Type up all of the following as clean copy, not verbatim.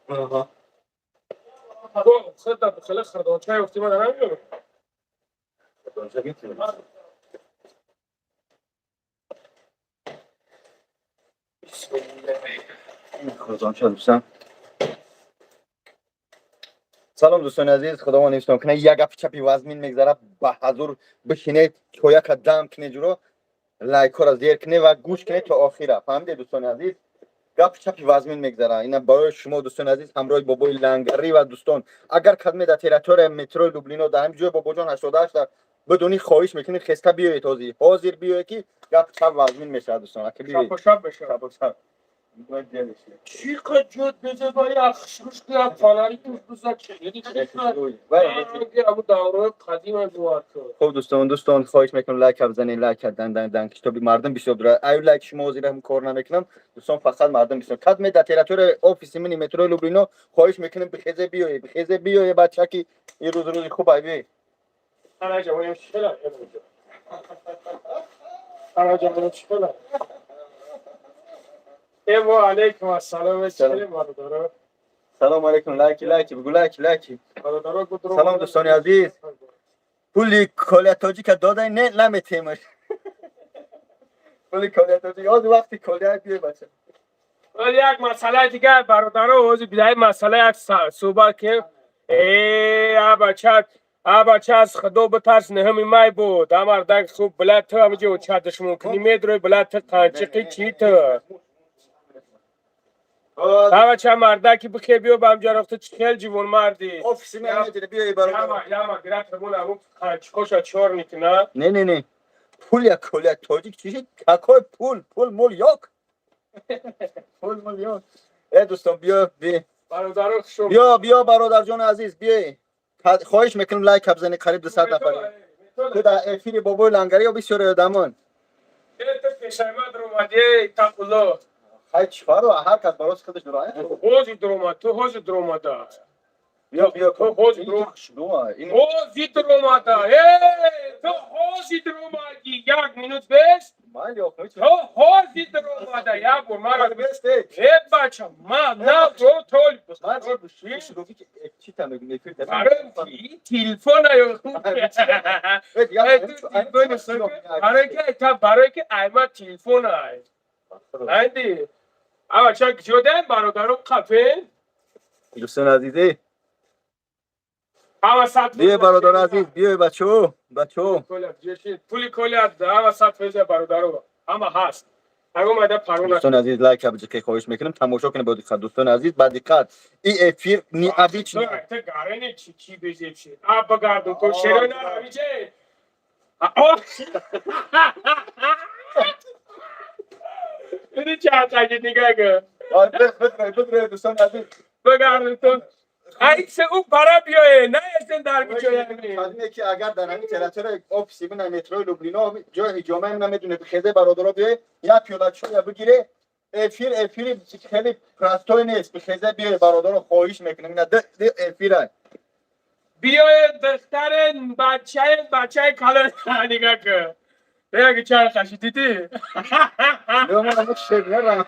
Аҳа. خیلی خردانچه گفتی من نمیدونم. Хурдонча метавонӣ. Хурдонча, дӯстан. Салом, дӯстони азиз, худованд ҳифзтон кунад. Як гапи чапи вазмин мегзарад, ба ҳазур бишинед, чояка дам кунед, ҷуро лайкҳоро зер кунед ва гӯш кунед то охира. Фаҳмидед, дӯстони азиз? Гапи чапи вазмин мегзара. Ина барои шумо, дӯстони азиз, ҳамроҳи бобои Лангарӣ ва дӯстон. Агар кадме дар территорияи метрои Люблино, дар ҳамин ҷои бобоҷон 88 бидонӣ, хоҳиш мекунед, хеста биёед, ҳозир ҳозир биёед, ки гапи чап вазмин мешавад, дӯстон. Ака, биёед. Шапа бشه. Шапо шап. چی قد بزه با یک خشروش که یک فناری توش بزد چه ابو قدیم از. Хуб, дӯстон, хоҳиш мекунам, лайк бизанед, лайк дан дан дан, китоби мардум бисёр дорад. Аю лайк шумо ҳозир ҳам кор намекунам, дӯстон, фақат мардум бисёр. Кадме дар территорияи офиси мини метрои Люблино, хоҳиш мекунем, бихезе биёед, бихезе биёед, бача, ки ин рӯз рӯзи хуб ай, биёед. Ана ҷавонем чӣ? Ана ҷавонем чӣ? Ва алейкум ассалом, чӣ, бародаро? Салом алейкум, лайки, лайки бигӯ, лайки, лайки. Бародаро. Салом, дӯстони азиз. Пули Коля Тоҷика додай, не наметемаш. Пули Коля Тоҷик ҳозир вақти Коля, биёй, бача. Як масъалаи дигар, бародаро, ҳозир бидаи масъала як суҳбат кунем. Э, а бача, а бача, аз худо битарс, 9-ми май буд. А мардак хуб била, ту ҳамиҷо оча душмон кунӣ, медрои, била, ту қанчиқи чӣ ту? А бача, мардаки бихе, биё ба ҳамҷа рохта, чӣ хел ҷивонмардӣ. Офиси менеҷер, биёй, бародар. Яма гират ҳамун қанчиқоша чор мекуна. Не, не, не, пул як Коля Тоҷик чӣ шид? Какой пул? Пул мул ёк, пул мул ёк. Э, дӯстон, биё, биё. Бародаро, хуш. Биё, биё, бародарҷони азиз, биёй. Хоҳиш мекунам, лайк бизанед, қариб 200 нафар. Ту дар эфири бобои Лангари ё бисёре одамон. Ту пешаймад ромадӣ, тақулло. Хай, чифаро, ҳар кас барои худаш дора. Ҳозир дуромад, ту ҳозир дуромада. Биё, биё. Ту ҳозир ҳозир дуромада. Э, ту ҳозир дуромадӣ, як минут бес. Ту ҳозир дуромада, як бор мара. Э, бача, ман на тол. Телефона барои ки айма телефон ай. Айди. А бача, ҷода, бародаро, қафе. Дӯстони азизе. Ҳама сад. Биёй, бародари азиз, биёй, бачаҳо, бачаҳо. Пули Коля ҳама 100%, бародаро, ҳама ҳаст. Омада парона. Дӯстони азиз, лайк биҷиқе, хоҳиш мекунам, тамошо кунед бо диққат, дӯстони азиз, ба диққат. И эфир необычный. Ту гарани чи чи безеб ши. А багарду то шеро наравиҷе. Ini чачаги нигага. Дӯстони азиз. Багарду то. Ай се у бара биёе, на эсен дар куҷоя. Кадиме ки агар дар ҳамин территорияи офиси мина метрои Люблино, ҷои ҳиҷомаи мина медоне, бихезе, бародаро, биёе, як пиёла чоя бигире. Эфир эфири хеле простой нест, бихезе биёе, бародаро, хоҳиш мекунем, ина д эфира. Биёе, духтаре, бачаи, бачаи калон, нига ку. Яки чай хаши дидӣ? Шернарам.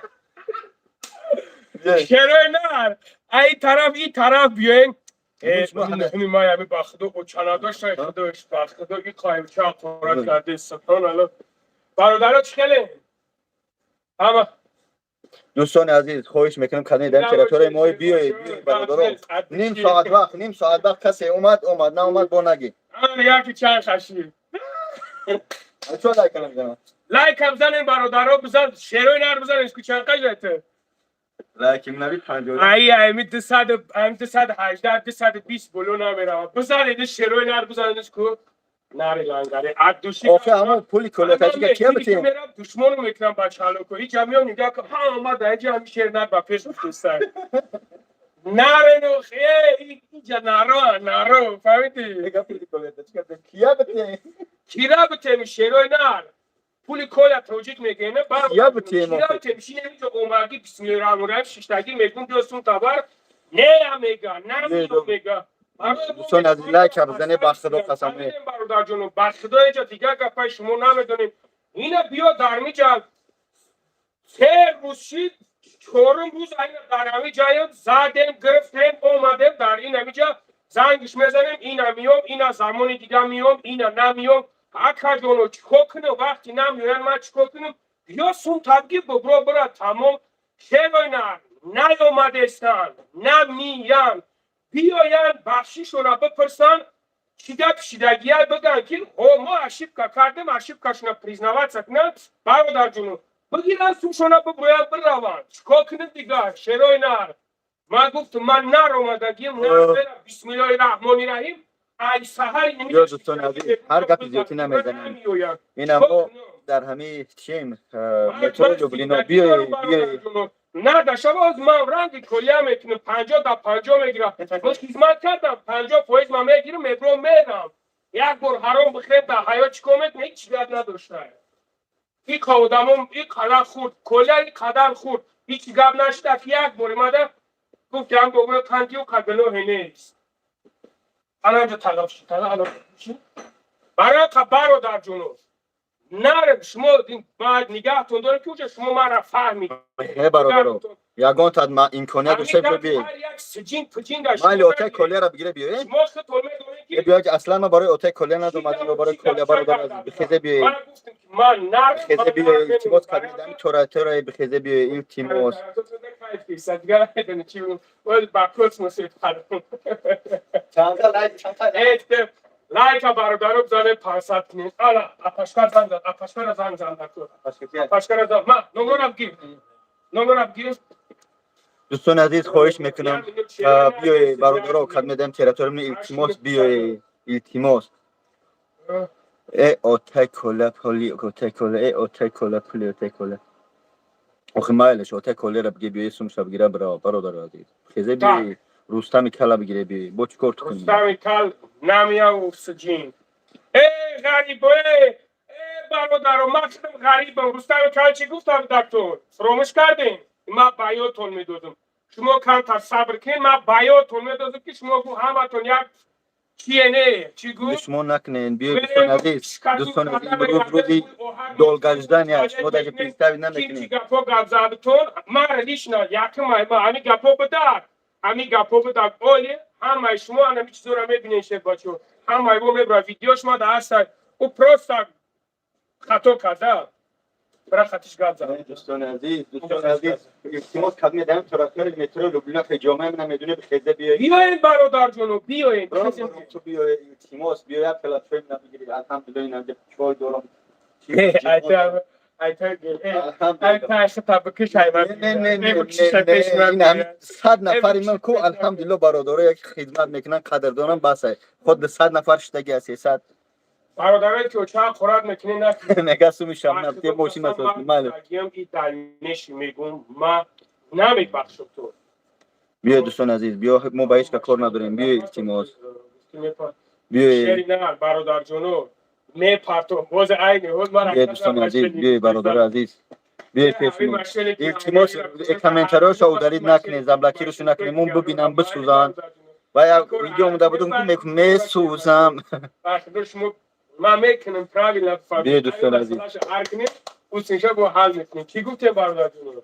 Шерои нар. Ай тараф, и тараф биёем. Нуҳми май ами ба худо очанадоштай, худош, ба худо и қоимча қурат карди, субҳоналло. Бародаро, чӣ хеле? Ҳама. Дӯстони азиз, хоҳиш мекунам, кадоме дар территорияи мо, биёед, биёед, бародаро. Ним соат вақт, ним соат вақт, касе омад, омад, наомад, бо нагӣ. Яки чай хаши. Чо лайк намезанам? Лайкам занем, бародаро, бизан, шерои нар бизанем, ку чанд қажа ту? Лайки нави 50. Ай, ами 200, ами 218, 220 боло намерава. Бизанед, шерои нар бизанед, ку нари Лангари ад души. Охе, ҳамон пули Коля Таҷика кия битем? Мерам душмону мекунам, бачалоко. Ҳеҷ миём, нигоҳ кун, ҳа, омад инҷа, ҳами шер нар ба пеш гуфтеста. Нарену хе, инҷа наро, наро, фаҳмидӣ? Пули Коля Таҷика кия битем? Кира битем шерои нар? Пули Коля Тоҷик мегӯяна. Кия битем? Кира битем? Шинем инҷо, омаги, бисмиллоҳир раҳмонир раҳим, шиштагӣ мегӯм, биё сум табар. Не, мега, намеё, мега. Дӯстони азиз, лайка бизанед, ба Худо қасам. Бародарҷоно, ба Худо, иҷа дигар гапаи шумо намедонем. Ина биё, дар миҷа 3 рӯз шид, чорум рӯз айна дар ҳами ҷаем задем, гирифтем, омадем. Дар ин ҳамиҷа зангиш мезанем, ина миём, ина замони дига миём, ина намиём. Акаҷоно, чикор кунем? Вақти намеоян, ман чикор кунем? Биё, сум табги бубро, бира, тамом. Шеройна наёмадестанд, намиян. Биёянд, бахшишона бипурсанд, чӣ гап шидагия бигӯянд, ки ҳо, мо ошибка кардем, ошибкашона признаваться кунанд. Бародарҷоно, бигиранд, сумшона, биброянд, бираванд. Чикор кунем дигар, шерои нар? Ман гуфтам, ман наромадагим. Бисмиллоҳи раҳмони раҳим, ай саҳари. Ё, дӯстони азиз, ҳар гапи зиёдтӣ намезанем. Ина мо дар ҳамаи чием, метро Люблино. Биёе, биёе. Надашава, ман ранги колия мекунам, 50 да 50 мегирам. Ман хизмат кардам, 50% ман мегирам, мебром, мерам. Як бор ҳаром бихӯрем дар ҳаёт, чӣ кор мекунем? Ҳеҷ гап надошта. Иқа одамом и қадар хурд, колия и қадар хурд, ҳеҷ гап нашуда. Як бор омада гуфт, ям бобои қандиу қа гуноҳе нест. Анаҷо талаб шуд. Барои қа, бародарҷоно, нарем. Шумо баъд нигаҳтон дорем, ки уҷа шумо мара фаҳмид. Э, бародаро, ягон тад имконият дошта биёед. Майли, отаи колияра бигире, биёед. Биё, аслан ман барои отаи колия надомадам ё барои колия. Бародар азиз, бихезе, биёед, бихезе, биёед, илтимос кардем, тора тора, бихезе, биёед, илтимос. Чанда лайк, чанда? Лайка, бародаро, бизанед, 500 кунед. Ала апашкар занг зад, апашкара занг зан, апашкара зан. Ма номерам гир, номерам гир. Дӯстони азиз, хоҳиш мекунам, биёед, бародаро, кад медаем территориями, илтимос, биёед, илтимос. Э, отай кола, поли отай кола, э, отай кола, пули отай кола. Охи, майлаш, отай колера биге, биёед, сумша бигира, бира, бародаро азиз, хезе, биёед, Рустами кала бигире, биёед. Бо чӣ кор ту кунӣ? Рустами кал намеяв, сҷин. Э, ғарибо, э, бародаро, ман худам ғарибам. Рустами кал чӣ гуфтам, доктор, фуромӯш кардем? Ман ба ёдтон медодам, шумо камтар сабр кунед, ман ба ёдтон медодам, ки шумо ҳаматон як чие, не, чӣ гуфт? Шумо накунед, биёед, дӯстони азиз, дӯстони азиз, имрӯз рӯзи долгожданный, шумо даже представить намекунед. Чи гапҳо гап задтон, ман лично якум ҳами гапҳо будак, ҳами гапҳо будак. Оли ҳамаи шумо ҳами чизоро мебинед, шеф бачо, ҳамаи мо мебра, видео шумо да ҳаста. Ӯ просто хато карда, бира, хатиш гап зад. Дӯстони азиз, дӯстони азиз, илтимос кад медаҳем, тарафдори метро Люблино, ҷомеа намедоне, бихезе, биёед. Биёед, бародарҷоно, биёед. Ту биёед, илтимос, биёед, платформ набигиред. Алҳамдулилла, инамҷа чой дорам. Айта бикиш. 100 нафари ман ку, алҳамдулилла, бародаро як хидмат мекунанд, қадрдонам, басай худ 100 нафар шудаги аст, 300. Бародарое ки оча хӯрак мекунед, на. Мега суми шамна те мошин асос, майли. Дальнейший мегум, ма намебахшам ту. Биё, дӯстони азиз, биё, мо ба ҳеҷ ка кор надорем, биё, илтимос, биё. Шери на, бародарҷоно, мепартом боз айни ҳоз мара. Биё, дӯстони азиз, биё, бародари азиз, биё пешмо, илтимос, комментариёшо удалить накунед, заблокировать накунед, мон бибинам, бисӯзанд. Ва як видео омада будум, ки месӯзам. Шумо ман мекунам правильно. Биё, дӯстони азиз. Усинша бо ҳал мекунем. Чӣ гуфтем, бародарҷоно?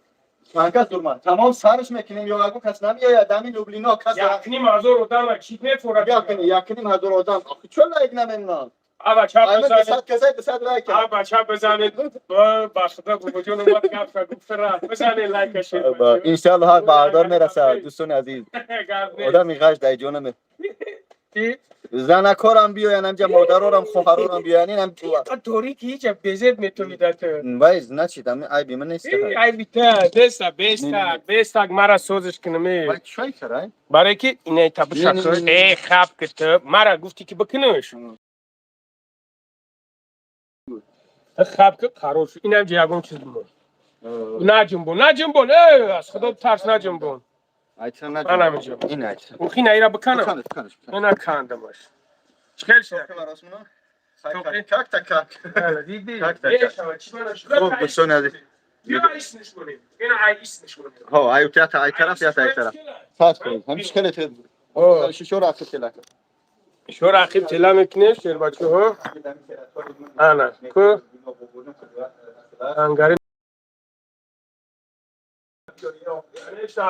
Чанд кас дурман, тамом сарш мекунем ё ягон кас намеояд ами Люблино кас? 1,5 ҳазор одама чӣ мефорад? 1,5 ҳазор одам, охи чо лайк намемонанд? Аба чап бизанед. 100 касай 200 лайк. Аба чап бизанед. Ба худо, бобоҷон омад, гап гуфт, рафт. Бизанед лайка, шер. Иншаллоҳ ҳақ ба ардор мерасад, дӯстони азиз. Одами ғаш дар ҷона занакорам биёян амҷа, модарорам, хоҳарорам биёян, инам. Торики ҳеҷ безеб метавида ту. Вай, значит, ами айби ман нест. Айби та беста, беста, беста, мара созиш кунам. Вай, чой карай? Барои ки инаи табушак, э, хаб ки ту мара гуфтӣ, ки бикунаш. Хаб ки қарор шуд. Инам ҷа ягон чиз бимон. Наҷунбон, наҷунбон, э, аз худо тарс, наҷунбон. Ман ҳаминҷо. Ин айча. Ухи наира биканам. Ина кандамаш. Чӣ хел шуд? Как так, как? Хуб, дӯстони азиз. Ҳо, ай ята, ай тараф, ята, ай тараф. 100%. Ҳамиш хеле. О. Шишо рақиб тела. Шо рақиб тела мекунем, шербачаҳо. Ана, ку ангари.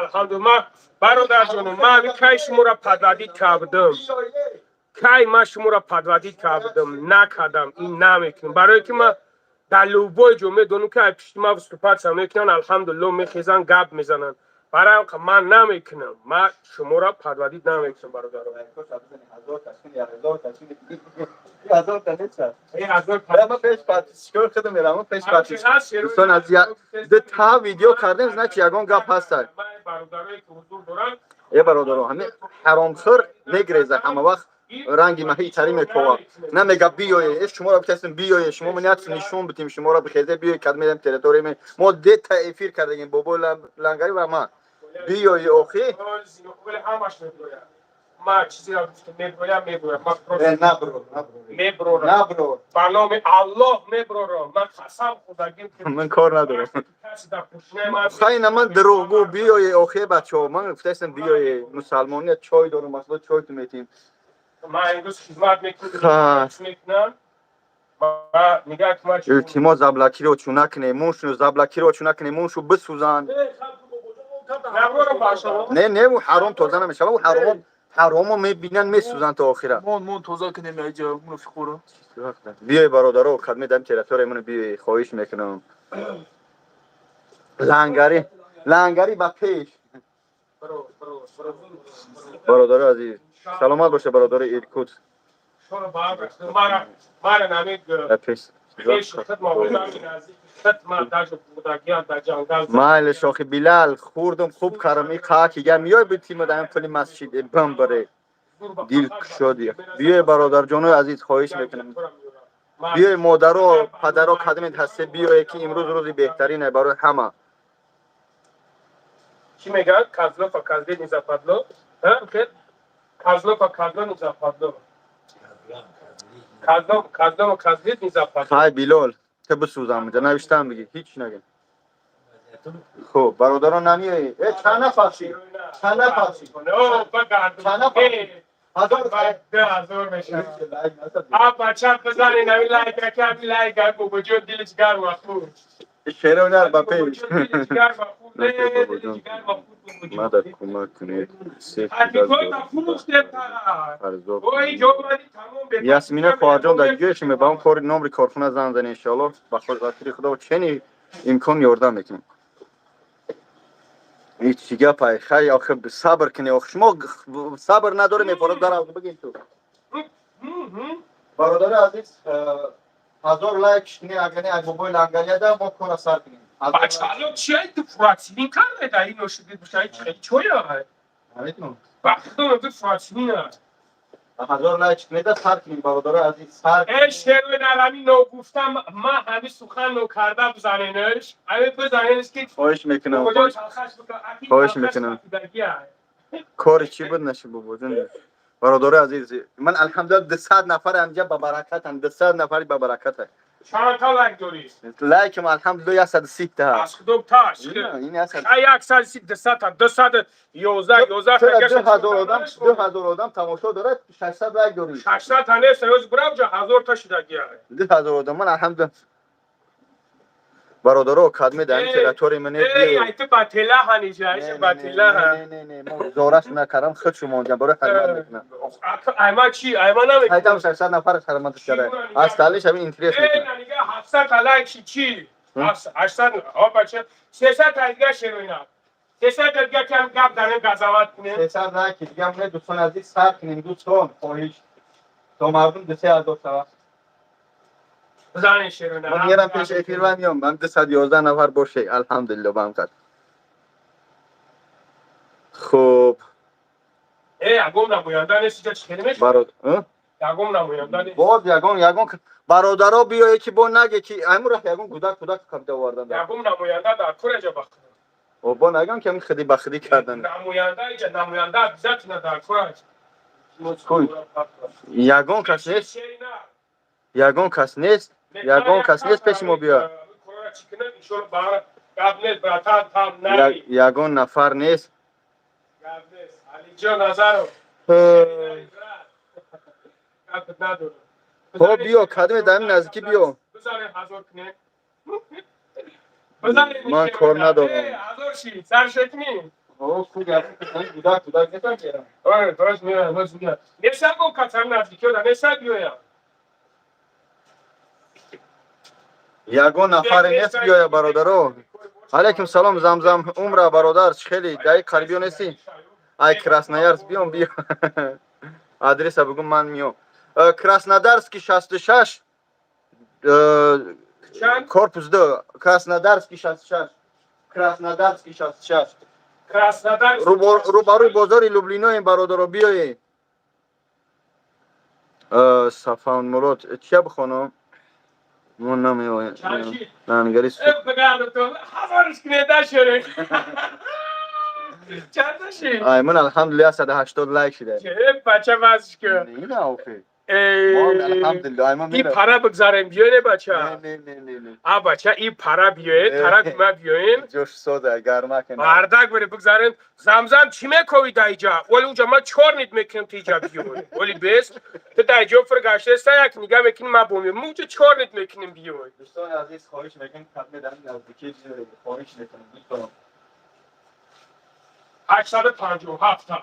Алҳамдулилла, бародарҷонум, ман ҳами кай шуморо подводить кардам? Кай ман шуморо подводить кардам? Накардам, ин намекунам. Барое ки ман дар любой ҷо медонам, ки ай пишти ман выступаться мекунанд, алҳамдулилло, мехезанд, гап мезананд. Барои ҳам ман намекунам, ман шуморо подводить намекунам, бародаро. Ҳазор та нест. Ман пеш подписчикои худам мерам, пеш подписчик. Дӯстон, аз ду та видео кардем, значит, ягон гап ҳаста. Бародарое ки ҳузур доранд. Э, бародаро, ҳами ҳаромхӯр мегреза, ҳама вақт ранги маҳи тари мекова. Намега биёе, э, шуморо битастем, биёе, шумо минат нишон битем, шуморо бихезе, биёе, кад медем территория. Мо дета эфир кардагем, бобои Лангари ва ман. Биёе охи. Ҳамаш меброяд. Ман чизеро гуфтам, меброям, меброям. Ман просто Набро. Меброрам. Набро. Ба номи Аллоҳ меброрам. Ман қасам хӯрдагим, ки Ман кор надорам. каси дар пушнаи ман. Хайна, ман дурӯғгӯ, биёе охе, бачаҳо, ман гуфтастам, биёе, мусалмония чой дорам, масалан, чой ту метим. Ман имрӯз хизмат мекунам. Ха. Мекунам. Ма нигаҳ ки ман чӣ- Илтимос, заблокировать накунед муншу, заблокировать накунед муншу, бисӯзанд. Наброрам ба шумо. Не, не, ӯ ҳаром тоза намешава, ӯ ҳаромо, ҳаромо мебинанд, месӯзанд то охира. Мон, мон, тоза кунем айҷа мунофиқоро. Биёй, бародаро, кадме дам территория мано биёй, хоҳиш мекунам. Лангари, Лангари ба пеш. Бро, бро, бро. Бародари азиз, саломат боша, бародари Иркут. Шоро ба мара, мара намед. Ба пеш. Хеши худ ма одами наздики худ ма даже будагиам дар ҷангал. Майли, шохи Билал, хӯрдум, хуб кардам, и қаки гар миёй битима дар пули масҷид бамбаре. Дил кушоди. Биёй, бародарҷонои азиз, хоҳиш мекунам. Биёй, модаро, падаро, кадмед ҳасте, биёе, ки имрӯз рӯзи беҳтарине барои ҳама. Чӣ мегӯянд? Козлов а козле не западло. Козлов а козло не западло. Козлом, козлом а козле не западло. Хай, Билол, те бисӯзам, инҷа навиштам, бигӣ, ҳеч нагӣ. Хуб, бародарон, намиёӣ? Э, чанд нафар шид? Чанд нафар шид? Чанд нафар? Ҳазор. 2000 мешавад. А бача, бизанед ами лайка, ки ами лайка бобоҷон дилиш гарм хӯрд. Шеронар ба пеш. Бобоҷон дилиш гарм хӯрд. Дилиш гарм хӯрд, бобоҷон. Мада кӯмак кунед. Се Ҳақиқата фурӯхтем тара. Ой, ҷо омадӣ, тамом. Ясмина хоҳарҷон, дар ҷояшме, ба он кори номри корхона занг зане, иншоалло, ба хотири Худо чени имкон ёрдам мекунем. Ҳеч чӣ гапай, хай, охи, сабр кунӣ, охи, шумо сабр надорӣ, мефорад дар бигин ту. Бародари азиз, 1000 лайк шини, агар не, бобои Лангарияда мо кора сар кунем. Бачало, чия ту фуратсинин карда ин ношиди бушай хеле чоя? Наметунам. Вақто ту фуратсинин. 1000 лайк шинеда, сар кунем, бародари азиз, сар. Э, шерои нарами ногуфтам, ман ҳами сухан нокарда, бизаненаш, ҳами бизаненаш, ки Хоҳиш мекунам. Хоҳиш мекунам. Кори чӣ буд, наши, бобоҷон? Бародари азиз, ман алҳамдулилла, 200 нафар ҳамҷа ба баракатанд, 200 нафари ба бараката. Чанд та лайк дорӣ? Лайкам, алҳамдулилла, 130 та. Аз худо тарс. Ин 100. 130, 200 та, 211, 11. Чера 2000 одам, 2000 одам тамошо дорад, 600 лайк дорӣ? 600 та нест, ҳоз буравҷа, 1000 та шудагия. 2000 одам, ман алҳамдулилла. Бародаро, кадме дар ин территория мане. Эй, ай ту ба тела ҳанижа, айша ба тела ҳа. Не, не, не, мо зораш накардам, худ шумо онҷа барои ҳурмат мекунам. Айма чӣ? Айма намекунам. Айтам, 600 нафар ҳурматаш карда. Аз талиш ҳамин интерес мекунам. Нига, 700 та лайк ши чӣ? 800, о бача, 300 та дига шероина. 300 та дига кам гап занем, газават кунем. 300 лайк дига мونه, дӯстони азиз, сар кунем, дӯстон, хоҳиш. То мардум 2000 шавад. Бизанем, шероина. Ман мерам пеш эфир ва миём, ман 211 нафар боше, алҳамдулилло, ба ҳам қадр. Хуб. Э, ягон намоянда нест иҷа, чӣ хеле мешавад? Барод. Ягон намоянда нест. Боз ягон бародаро, биёе, ки бо наге, ки айму рафт, ягон гудак кудак қабда овардан. Ягон намоянда дар кор иҷа бахт. О, бо нагам, ки ҳамин хиди ба хиди кардан. Намоянда иҷа, намоянда обязательно дар кор аст. Ягон кас нест, ягон кас нест, ягон кас нест пеши мо биё. Ягон нафар нест. Алиҷон Назаров. Хо, биё, кадме дар наздикӣ биё. Бизанед, 1000 кунед. Бизанед. Ман кор надорам. 1000 ши сар шекни. Кудак кудак нестам. Ой, боз меоям, боз меоям. Нестам, гум катам наздикиёда нестам, биёям. Ягон нафаре нест биёя, бародаро. Алайкум салом, Замзам умра, бародар, хеле даи қарибиё нестӣ? Ай Красноярск биём, биё, адреса бугум, ман миём. Краснодарский 66, Чанд? корпус 2, Краснодарский 66, Краснодарский 66. Краснодар. Рӯбарӯи бозори Люблиноем, бародаро, биёед. Сафан Мурод, чия бихонам? Мо намеоем. Чанд ши? Лангари. Бигардатон, 1000ш кунед, дашоре. Чанд ши? Ай ман, алҳамдулилла, 180 лайк шуда. Бача, вазш кун. Не, охи. Алҳамдулилла, ай ман И пара бигзарем, биёне, бача. Не, не, не, не. А, бача, и пара биёед, тарафи ма биёен. Ҷош сода гарма кун. Бардак баре бигзарем. Замзам, чӣ мековӣ дар иҷа? Вале уҷа ман чор нит мекунам, ту иҷа биёй. Вале бес ту дар иҷо фир гаштаеста, як нигаҳ мекунӣ, ма бомем. Мо уҷа чор нит мекунем, биёй. Дӯстони азиз, хоҳиш мекунем, кадме дар наздикӣ, хоҳиш мекунем, дӯстон. 857.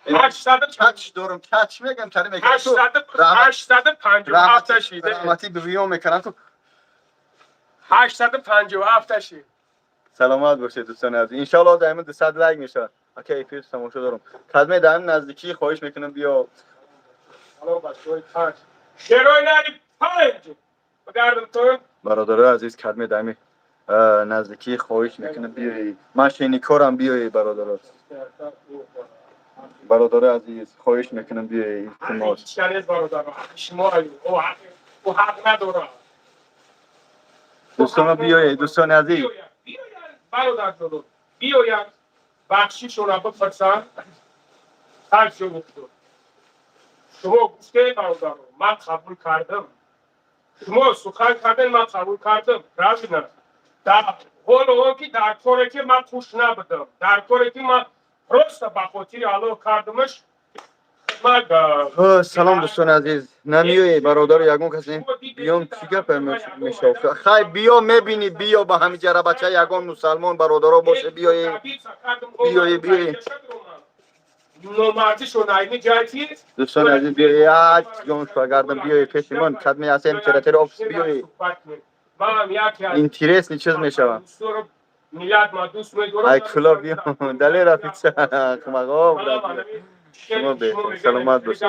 800 Чач дорам, чач мегам, тари мегам. 857 шиде. Раҳматӣ бивиён мекунам ту. 857 шид. Саломат бошед, дӯстони азиз. Иншоалло, дар ин 200 лайк мешавад. Ака, эфир тамошо дорам. Кадме дар наздикӣ, хоҳиш мекунам, биё. Салом, бачаҳои панҷ. Шерои нари панҷ. Бигардам. Бародарои азиз, кадме дар наздикӣ, хоҳиш мекунам, биёед. Ман шеникорам, биёед, бародаро. Бародарои азиз, хоҳиш мекунам, биёед, илтимос. Ҳеҷ нест, бародаро. Ҳаққи шумо, ӯ ҳақ надорад. Дӯстоно, биёед, дӯстони азиз. Биёянд, бародарҷоно, биёянд, бахшишона бипурсанд. Ҳар ҷо гуфту. Шумо гуфтед, бародаро, ман қабул кардам. Шумо сухан кардем, ман қабул кардам. Правильно? Дар ҳоло он ки дар коре ки ман хуш набудам, дар коре ки ман просто ба хотири Аллоҳ кардамаш, ман Салом, дӯстони азиз. Намиёед, бародаро, ягон кас не биём? Чӣ гапе мешав? Хай, биё, мебинӣ, биё ба ҳамин ҷарабача. Ягон мусалмон бародаро боше, биёед, биёед, биёед. Номардишон айни ҷай ки Дӯстони азиз, биёед, як ҷон шогардам, биёед пеши ман, кадме ҳастем, территория офис, биёед. Манам яке аз Интересный чиз мешавад. Миллат ма дӯст медорам. Ай куло биё, Далера пицца ахмақо. Шумо беҳтар, саломат бошед.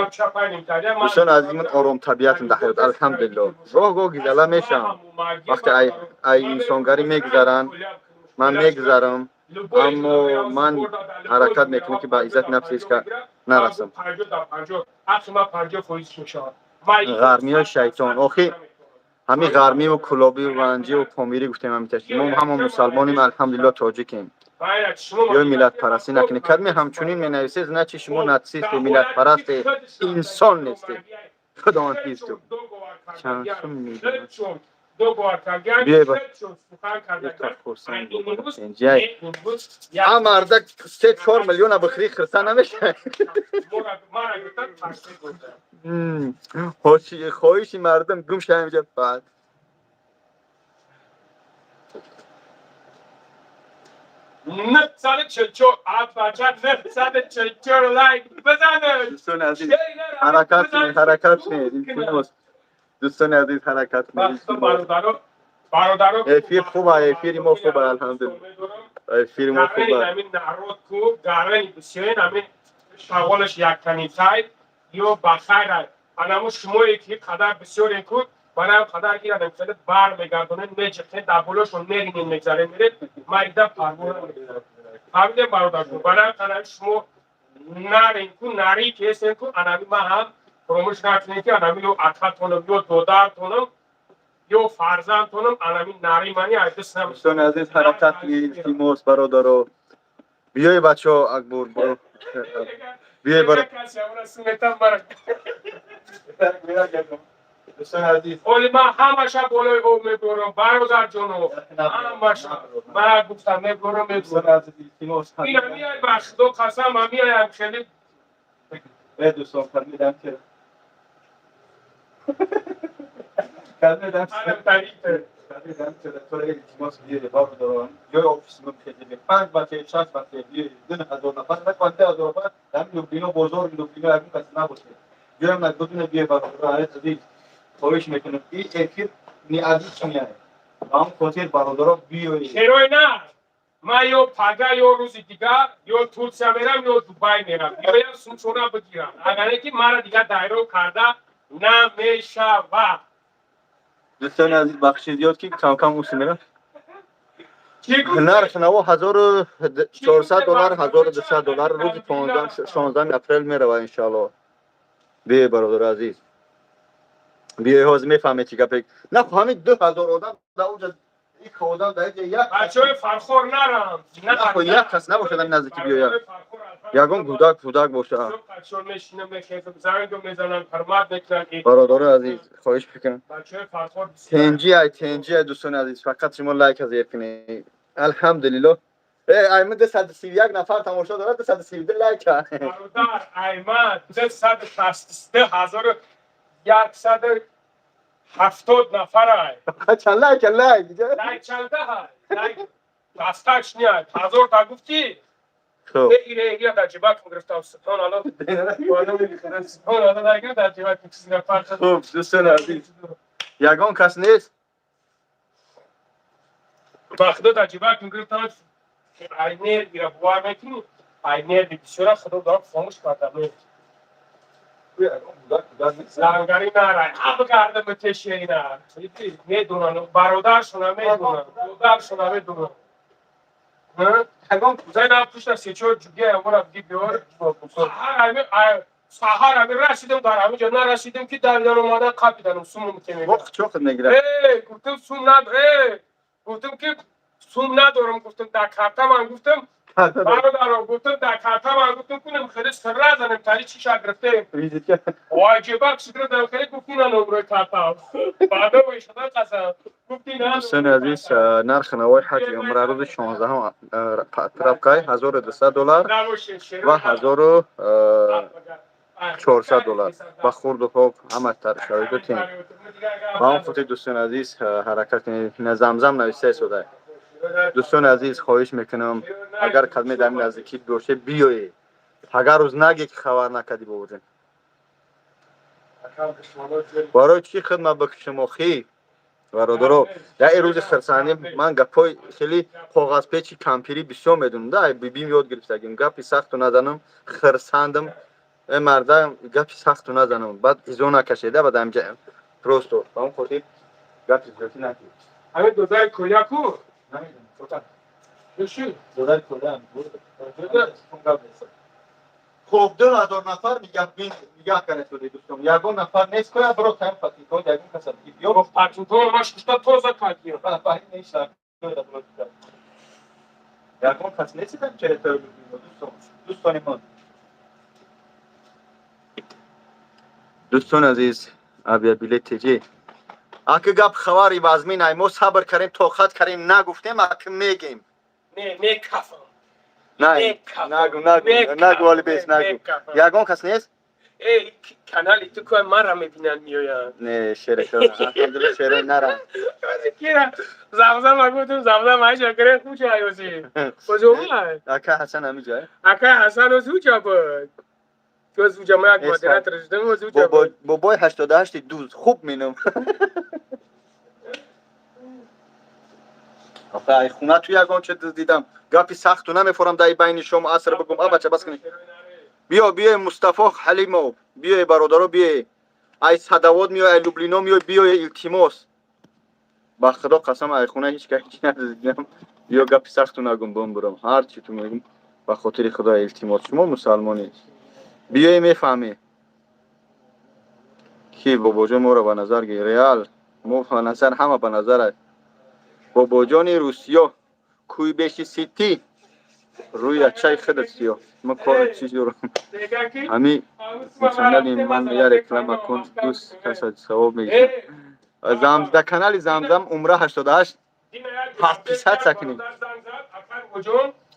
Дӯстони азиз, ман ором табиатам дар ҳаёт, алҳамдулилло. Гоҳ гоҳ гизала мешавам, вақте ай инсонгарӣ мегузаранд, ман мегузарам, аммо ман ҳаракат мекунам, ки ба иззати нафси ҳеҷ кас нарасам. Ғармиҳои шайтон охи, ҳамин ғармиву кулобиву ванҷиву помирӣ гуфтем, ҳамиташ. Мо ҳама мусалмоним, алҳамдулилло, тоҷикем. Ё миллатпарастӣ накунед. Кадме ҳамчунин менависед, значит, шумо нацисте, миллатпарасте, инсон нестед. Худованд ҳифз. Чанд сум медиҳад? Биёй ба хурсанд. А мардак 3-4 миллиона бихӯри, хурсанд намешавад. Хоҳиши мардум гум шава инҷа баъд. 944, бача, 944 лайк бизанед. Дӯстони азиз, ҳаракат кунед, ҳаракат кунед, илтимос. Дӯстони азиз, ҳаракат кунед, илтимос. Бародаро. Эфир хуба, эфири мо хуба, алҳамдулилла. Эфири мо хуба. Ҳамин народ ку гарани бисёрин, ҳамин шаволаш яктанитай ё ба хайр. Анамо шумое ки қадар бисёре ку барои қадар гирадем, хеле бар мегардонед, меҷиқед, дар болошон меринед, мегзаред, меред. Ман ида парво намекунам, фаҳмидем, бародарҷон? Барои қадар шумо нарен ку, нари кесен ку. Анами ман ҳам фуромӯш накунед, ки анами ё акатонам, ё додаратонам, ё фарзандтонам, анами нари мани айдис. Дӯстони азиз, ҳаракат кунед, илтимос, бародаро. Биёй, бачаҳо, Акбур, биё. Биёй, бар. Дӯстони азиз. Оли ман ҳамаша болои об мебурам, бародарҷоно, ҳамаша ман гуфтам, мебурам, мебурам. Дӯстони азиз, илтимос. Ина миай, ба Худо қасам, миаям хеле. Дӯстон, фармидам ки кардам территория. Илтимос, биёед, бародарон, ҷои офиси мо хеле панҷ бача, шаш бача, биёед. 2000 нафар, 5000 нафар дар Люблино, бозори Люблино ягон каси набошед, ҷоям нагузина. Биёед, бародарон азиз, хоҳиш мекунам, ин эфир необычный, ба ҳам хотир, бародаро, биёед. Шерои на ман ё пага, ё рӯзи дигар ё Турсия мерам, ё Дубай мерам, ё сумчора бигирам, агаре ки мара дигар дайро карда намешавад. Дӯстони азиз, бахши зиёд ки камкам уси мерам. Нарх наво 1400 доллар, 1200 доллар. Рӯзи 16-уми апрел мерава, иншоалло. Биёй, бародари азиз, биёй, ҳозир мефаҳмед чӣ гапе. На, ҳамин 2000 одам дар онҷа, ик одам дар инҷа, як Бачаҳои Фархор нарам. Як кас набошад ҳамин наздики, биёяд, ягон гудак пудак бошад. Бародари азиз, хоҳиш мекунам, тенҷи ай, тенҷи ай. Дӯстони азиз, фақат шумо лайк зер кунед. Алҳамдулилло, айма 231 нафар тамошо дорад, 232 лайк. Бародар, айма 262170 нафарай. Чанд лайк, лайк? Лайк чанда? Лайк достаточно, ҳазорта гуфтӣ. Ира дар ҷибакам гирифтам, субҳоналло, субҳоналло, дар ҷибакам. Хуб, дӯстони азиз, ягон кас нест? Ба худо, дар ҷибакам гирифтам. Ай нервира бовар мекунӣ, ай нерви бисёра, худо дорам, хомӯш кардам. Лангари нарай, абгардам тешена, медонам, бародаршона медонам, додаршона медонам. Зайнаб, пушта сечор ҷугия амора биги биёр. Саҳар ами расидам, дар ҳамиҷа нарасидам, ки давидан омадан, қапиданам, сумум темега. Чоқ мегирад. Гуфтам, сум над, гуфтам, ки сум надорам, гуфтам, дар картаман, гуфтам, бародаро, гуфтам, дар картаман, гуфтам, кунем хеле сирра занем, тари чиша гирифтем, вай ҷебак шикра хеле, гуфти, на номрои картам, баъда шуда қасам, гуфти, на. Дӯстони азиз, нархи навои ҳаҷи умра рӯзи 16-ум трапкай 1200 доллар ва 1400 доллар ба хурду хок, ҳама шароиту тем. Ба он хотир, дӯстони азиз, ҳаракат кунед. Замзам нависта истода. Дӯстони азиз, хоҳиш мекунам, агар кадме дар наздикӣ боше, биёед. Агар рӯз наге, ки хабар накардӣ, бобоҷон, барои чӣ хидмат бикушем охӣ? Бародаро, як рӯзи хирсандӣ ман гапҳои хеле коғазпечи кампирӣ бисёр медонам да, бибим ёд гирифтагим. Гапи сахту назанам, хирсандам. Э марда, гапи сахту назанам, баъд изо накашеда, баъд амҷа просто ба он хотир гапи зиёдӣ накунед. Ҳамин додаи коляку. Додаи коля. Хуб, 2000 нафар нигаҳ карда шуде, дӯстон, ягон нафар нест коя биро таим патинкон, ягон каса биё. Патинкон ма шушта тоза кардем. Ягон кас нест территория, дӯстон, дӯстони ман, дӯстони азиз, авиабилет теҷи. Аки гап хабари вазмин ай, мо сабр кардем, тоқат кардем, нагуфтем, аки мегем. Не, мекафам. Нагу, нагу, нагу, вали бес нагу. Ягон кас нест? Э, канали ту кой мара мебинанд, меоянд. Не, шере, алҳамдулилла, шере нарам. Кира замзам гуфтум, замзам айша кире хуча ози. Ози омад. Ака Ҳасан ҳамиҷа. Ака Ҳасан ози уҷа буд. Ози уҷа ма як модератор шудам, ози уҷа буд. Бобои 88 дуз хуб менам. Охе, ай хона ту ягон че дидам. Гапи сахту намефорам, дар байни шому аср бигум. А бача, бас кунед. Биё, биё, Мустафо Ҳалимов, биё, бародаро, биё. Ай Садавод миё, ай Люблино миё, биё, илтимос. Ба худо қасам, ай хона ҳеҷ ка ҳеҷ надидам. Биё, гапи сахту нагум, бом бурам. Ҳар чи ту мегум, ба хотири худо, илтимос. Шумо мусалмонед. Биёи, мефаҳмӣ. Ки бобоҷон моро ба назар гир. Реал мо ба назар, ҳама ба назар аст. Бобоҷони Русиё, Куйбеши Сити, рӯи ачаи худат сиё. Ма кори чиз дорам. Ҳами канали ман я реклама кун, дӯст каса савоб мегирам. Зам да канали Замзам Умра 88 подписаться кунед.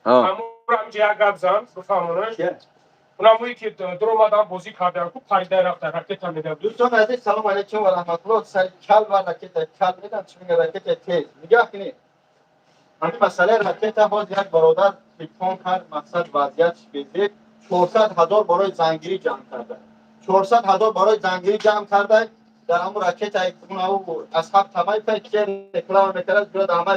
Ҳамура як гап зан, бифаҳмонаш. Унамое ки дуромадан бозӣ кардан ку парида рафта ракета медад. Дӯстони азиз, салом алейкум ва раҳматуллоҳ. Сари кал ва ракета кал медам, чӣ мега ракета тез. Нигоҳ кунед. Ҳамин масъалаи ракета ҳоз як бародар телефон кард, мақсад вазъиятш безеб. 400 ҳазор барои зангирӣ ҷамъ карда. 400 ҳазор барои зангирӣ ҷамъ карда. Дар ҳамун ракета аз ҳафт ҳамаи пай ки реклама мекард, ҷода ҳама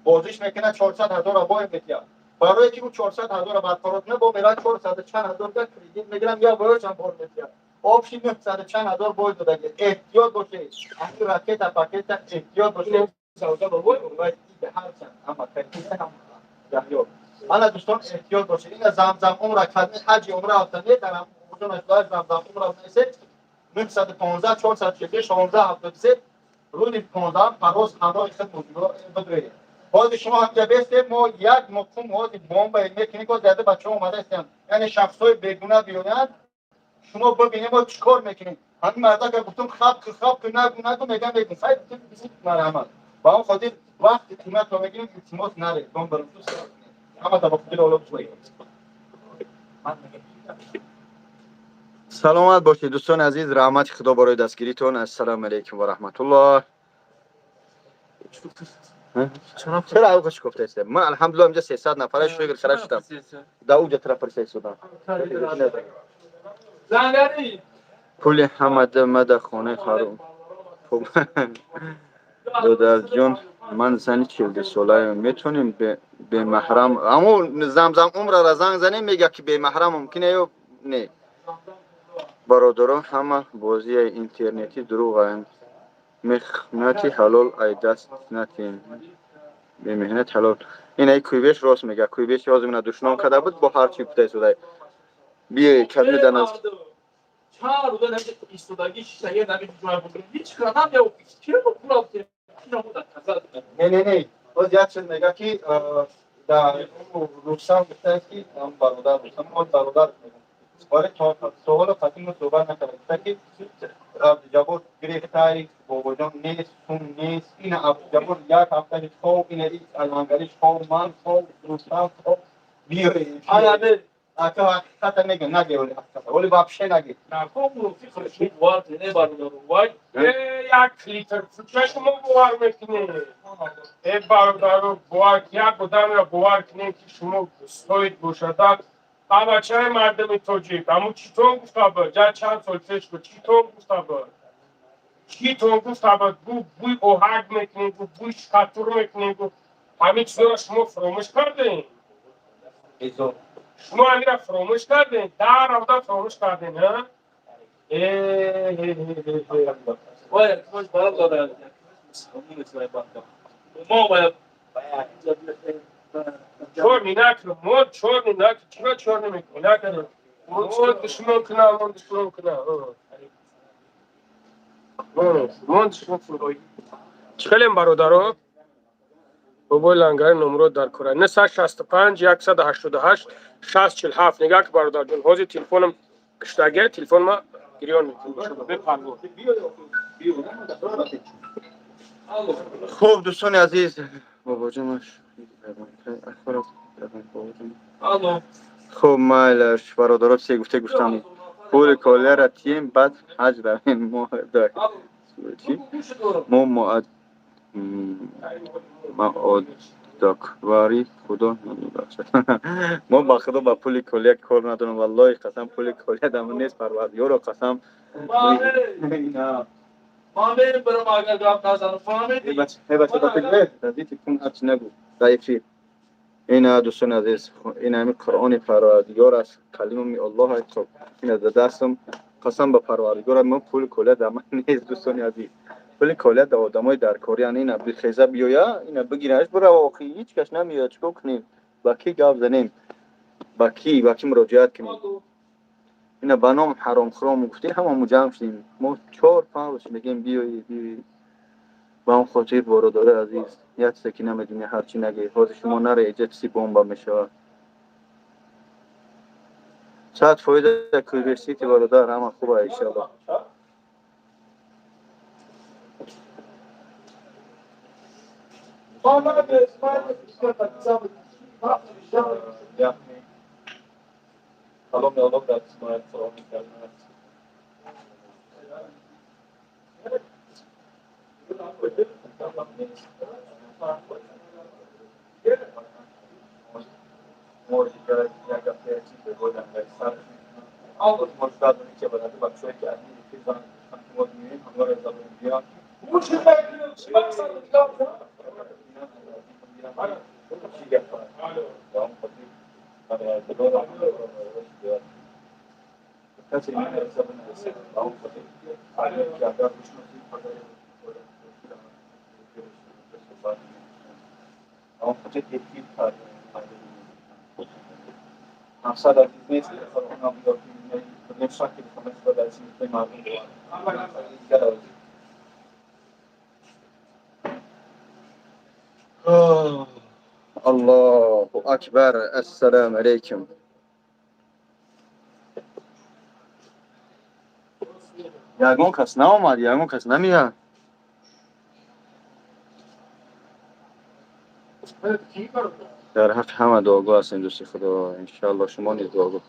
бозиш мекунад, 400 ҳазорро бой метиҳад. Барое ки ӯ 400 ҳазорро барқарор кунад, бо меравад 400 чанд ҳазор кредит мегирам, я боёшам бор метиҳад. Общий 900 чанд ҳазор бой додаги. Эҳтиёт бошед. Ҳамин ракета пакета эҳтиёт бошед. Ана дӯстон, эҳтиёт бошед. Ина Замзам умра кадми ҳаҷи умра рафтане дар ҳамон Замзам умра рафтанесе 915 446 16 73 рӯзи 15 парвоз ҳамроҳи худ муҷибро бидуред. Ҳозир шумо ҳамҷа бестед, мо як муқум ҳозир бомба мекунем, ки зада бачаҳо омада ҳастанд. Яъне шахсҳои бегуна биёянд, шумо бибинед мо чӣ кор мекунем. Ҳамин мардака гуфтум хаб ки хаб ки нагу нагу мегам мегум. Сай марҳамат. Ба он хотир вақти қиматро мегирем, илтимос наред. Бомба ҳама ба худи оло Саломат бошед, дӯстони азиз, раҳмати худо барои дастгиритон. Ассалому алайкум ва раҳматуллоҳ. Чаро алқиш гуфтаистем? Ман алҳамдулиллоҳ инҷа 300 нафара шукр хара шудам. Да уҷа тараф париса истодам. Пули ҳамада мада хонаи харом. Додарҷон, ман зани 42 солаям, метавонем бемаҳрам аммо Замзам умрара занг занем, мега ки бемаҳрам мумкин ё не? Бародарон, ҳама бозияи интернетӣ дурӯғанд. Меҳнати ҳалол ай даст натиҳем. Бемеҳнат ҳалол. Ин ай куйбеш рост мега. Куйбеш ҳозир мена душном карда буд, бо ҳар чӣ гуфта истода. Биёй, кадми даназ. Чанд рӯза нами истодагӣ шиштагӣ нами ҷой буд. Ҳеҷ кардам я чиро пула Не, не, не. Боз як чиз мега ки дар Рустам гуфтааст ки бародар Рустам, мо бародар мегӯем. Вале то суоло қатъи суҳбат накарда. Гуфта ки Абдуҷаббор гирифтай, бобоҷон нест, сум нест. Ина Абдуҷаббор як ҳафта хоб, ина алангариш хоб, ман хоб, Рустам хоб. Биёй. Ака ҳақиқата мегӯ, наге оли ҳақиқата. Оли вообще наге. Як литр ча шумо бовар мекунед? Э, бародаро, бовар як одамро бовар кунед, ки шумо стоит бошада. Бачаи мардуми тоҷик, аммо читон гуфта буд, ҷа чанд сол пеш буд, читон гуфта буд, читон гуфта буд, гу бӯй оҳак мекунем, гу бӯй шкатур мекунем, гу ҳамин чизоро шумо фуромӯш кардем. Шумо ҳамира фуромӯш кардем, дар равда фуромӯш кардем, а? Вай, мо бояд Чёрный накунем, мо чёрный накунем, чиро чёрный мекунем? Накунем. Мо душмон кунам, мо душмон кунам. Мо душмон кунам. Чӣ хелем, бародаро? Бобои Лангари номро дар кора 965 188 647. Нигаҳ ки, бародарҷон, ҳозир телефонам киштагия, телефонма гирён мекунем, бепарво. Хуб, дӯстони азиз, бобоҷонаш. Алло. Хуб, майлаш, бародаро, се гуфте гуфтам. Пули колияра тием, баъд ҳаҷ равем. Мо чӣ? Мо маодаквари худо намебахшад. Мо ба худо ба пули колия кор надорам. Валлоҳи қасам, пули колия дамо нест, парвардигоро қасам. Фаҳмед, барам агар гап назанам, фаҳмед? Бача, ба фикр телефон ҳарчи нагу дар эфир. Ина, дӯстони азиз, ин ҳами Қуръони Парвардигор аст, калимами Аллоҳ аст. Хоб, ина дар дастам, қасам ба Парвардигор, мо пули колия дар ман нест, дӯстони азиз. Пули колия дар одамои даркориян. Ина бихеза биёя, ина бигираш бирава. Охи ҳеҷ кас намеояд, чӣ кор кунем? Ба кӣ гап занем? Ба кӣ муроҷиат кунем? Ина ба ном ҳаромхӯром гуфтем, ҳамамо ҷамъ шудем. Мо 4-5 рӯз мегӯем биёед, биёед. Ба он хотир, бародари азиз, як чизе ки намедонӣ, ҳарчи нагӯӣ. Ҳозир шумо наре, иҷа чизи бомба мешавад. 100% куйбесити, бародар, ҳама хуба, иншаллоҳ. Салом Аллоҳ дар қисмат салом мекардам. مقصد از نیست الله اکبر. السلام علیکم. ягон кас наомад, ягон кас намеяд. Дар ҳаққи ҳама дуогӯ ҳастем, дӯсти худо, иншоалло шумо низ дуогӯ.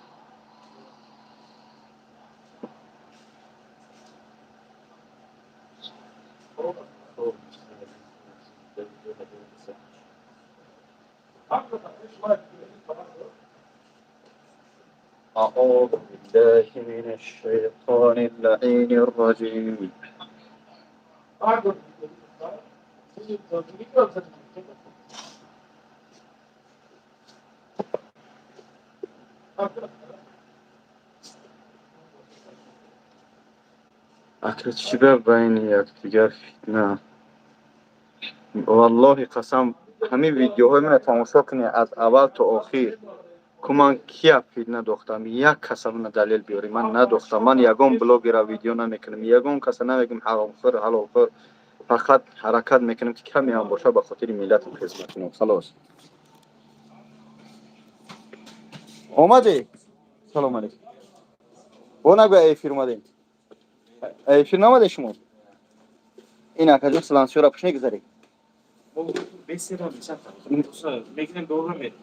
أعوذ بالله من الشيطان اللعين الرجيم. Ака, чӣ ба байни якдигар фитна? Валлоҳи қасам, ҳамин видеоҳои мана тамошо кунед аз аввал то охир. Ку ман кия фитна дохтам? Як каса мана далел биёрӣ, ман надохтам. Ман ягон блогера видео намекунам, ягон каса намегӯм ҳаромхӯр, ҳалолхӯр. Фақат ҳаракат мекунам, ки каме ҳам боша ба хотири миллатам хизмат кунам. Халос. Омадӣ? Салом алейкум. Бо нагӯ, эфир омадем. Эфир наомаде шумо? Ин акаҷон, силансиёра пуш мегузарӣ?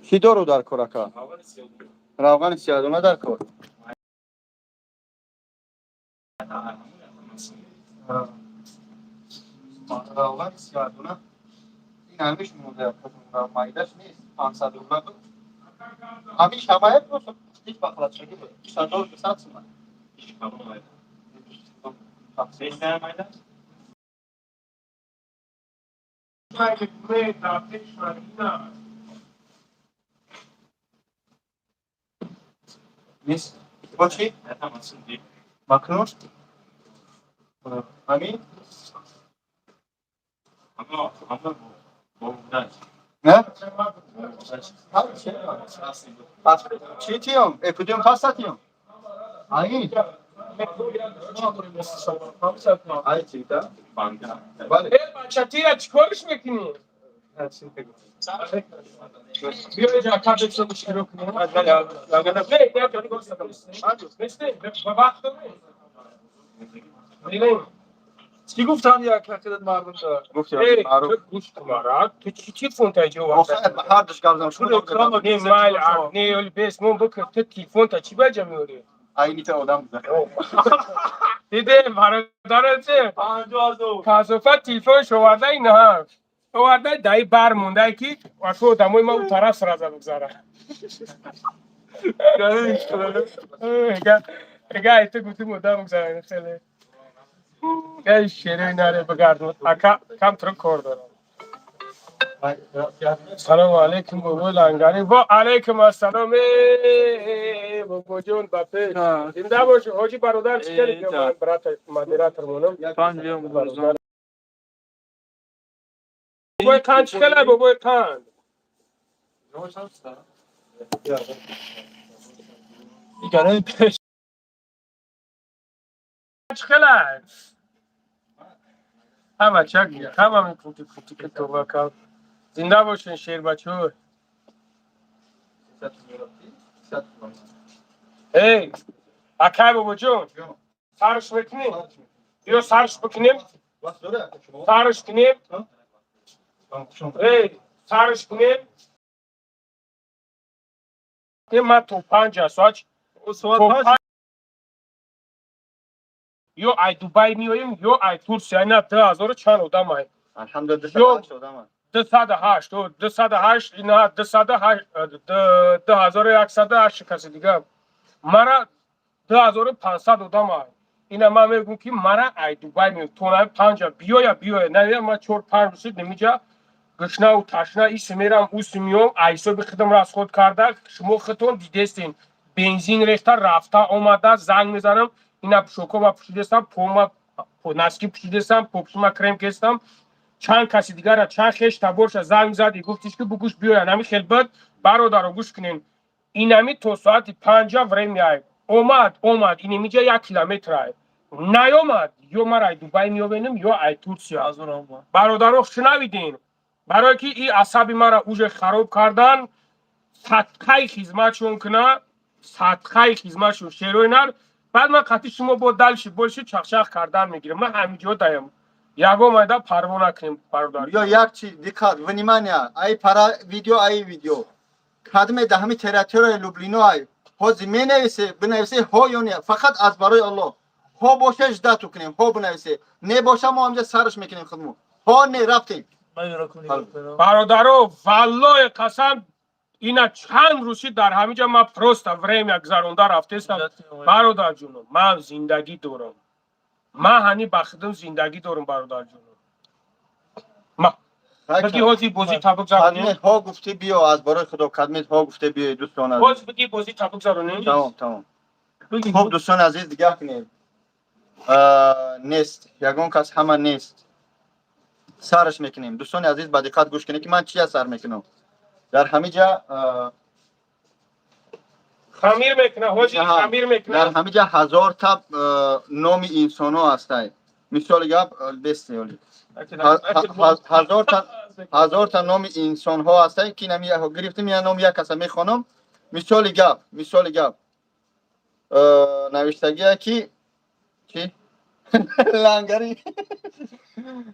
Чӣ дору дар кор, ака? Равғани сиёҳдона дар кор. Равғани сиёҳдона ин ҳамиш монда, майдаш нест, 500 рубла буд. Ҳамиш ҳамая просто ҳеҷ бахлатшагӣ буд. 1200 суман. Нест. Бо чӣ? Макрон? Ҳамин? Не? Чӣ тиём? Эпудиём паста тиём? Айн? Ай чӣ, да? Бале. Э, бача, тира чӣ кориш мекунӣ? Биё инҷа, кабексо мушкило кунем. Не, ба вақт дорем. Чӣ гуфтам, як ҳақиқат мардум да? Гуфти Э, маъруф. ту гӯш кун, марад. Ту чӣ телефон та ҷо Охир ҳар душ гап зам. Шумо Не, майли, не, оли бес, мон бикун. Ту телефон та чӣ баҷа меорӣ? Айнита одам буза. Дидем, бародараце. 50,000. Касофат телефонш оварда, инаҳа. Оварда, даи бар монда, ки аку одамои ма у тараф сразу бигзара. Эга, ай ту гуфтим, одам бигзара, хеле. Эй, шерои наре бигардон. Ака, кам туро кор дорам. Салому алейкум, бобои лангари. Ва алейкум ассалом, э, бобоҷон, ба пеш. Зинда бошӣ, ҳоҷи бародар, чӣ кардӣ? Э, Брата, модератор монам. Бобои қанд чӣ кала, бобои қанд? Иганаи пеш. Чӣ кала? Ҳама чак, ҳама мепути пути ки това кал. Зинда бошин, шербачо. Эй, акай бобоҷон, сарш мекунӣ? Биё сарш бикунем, сарш кунем. Эй, сарш кунем. Ман то 5 соат То ё ай Дубай меоем, ё ай Турсия. Ина 2000 чанд одам ай. Алҳамдулилла. Ё- 208 одам. 208, 208, ина 208, 2108 каси дига. Мара 2500 одам ай. Ина ман мегӯм, ки мара ай Дубай меоем. То на панҷа биёя, биёя. На, ман 4-5 рӯз шуд немиҷа гушнаву ташна, иси мерам, уси меом, ай ҳисоби худам расход карда, шумо худтон дидестен. Бензин рехта, рафта омада, занг мезанам, ина пӯшокома пӯшидестам, пома носки пӯшидестам, попшима крем кестам. Чанд каси дигара, чанд хеш таборша занг зади, гуфтиш, ки бугӯш биёян. Ҳами хел бад, бародаро, гӯш кунен. Инами то соати 5 время ай. Омад, омад, инемиҷа 1 километр ай. Наёмад, ё мара ай Дубай меовенам, ё ай Турсия. Бародаро, шунавидин. Барое ки и асаби мара уже хароб кардан, садқаи хизматшон куна, садқаи хизматшон шерои нар. Баъд ман қатъи шумо бо дальше больше чахчах кардан мегирам. Ман ҳамиҷо даям. Ягон майда парво накунем, бародар. Ё як чи, диққат, внимание, ай пара видео, ай видео. Кадме да ҳами территорияи Люблино ай. Ҳози менависе, бинависе ҳо ё не, фақат аз барои Аллоҳ. Ҳо боша, ждать кунем, ҳо бинависе. Не боша, мо ҳамҷа сарш мекунем худмо. Ҳо не, рафтем. Бародаро, валлоҳи қасам, ина чанд рӯзи дар ҳамиҷа ман просто время гузаронда рафтестам. Бародарҷоно, ман зиндагӣ дорам. Ман ҳани ба худам зиндагӣ дорам, бародарҷоно. Ма бигӣ, ҳози бозӣ та бигзаронем. Кадме ҳо гуфте биё, аз барои Худо, кадме ҳо гуфте биё, дӯстон азиз. Ҳози бигӣ, бозӣ та бигзаронем. Тамом, тамом. Бигӣ. Хуб, дӯстони азиз, дигар кунед. Нест, ягон кас, ҳама нест. Сараш мекунем. Дӯстони азиз, ба диққат гӯш кунед, ки ман чия сар мекунам. Дар ҳамиҷа Хамир мекуна, ҳози хамир дар мекуна. Ҳамиҷа 1000 та номи инсонҳо ҳастай. Мисоли гап, бестеоли. 1000 та, 1000 та номи инсонҳо ҳастай, ки нами гирифтем, я номи як каса мехонам. Мисоли гап, навиштагия ки чи лангари,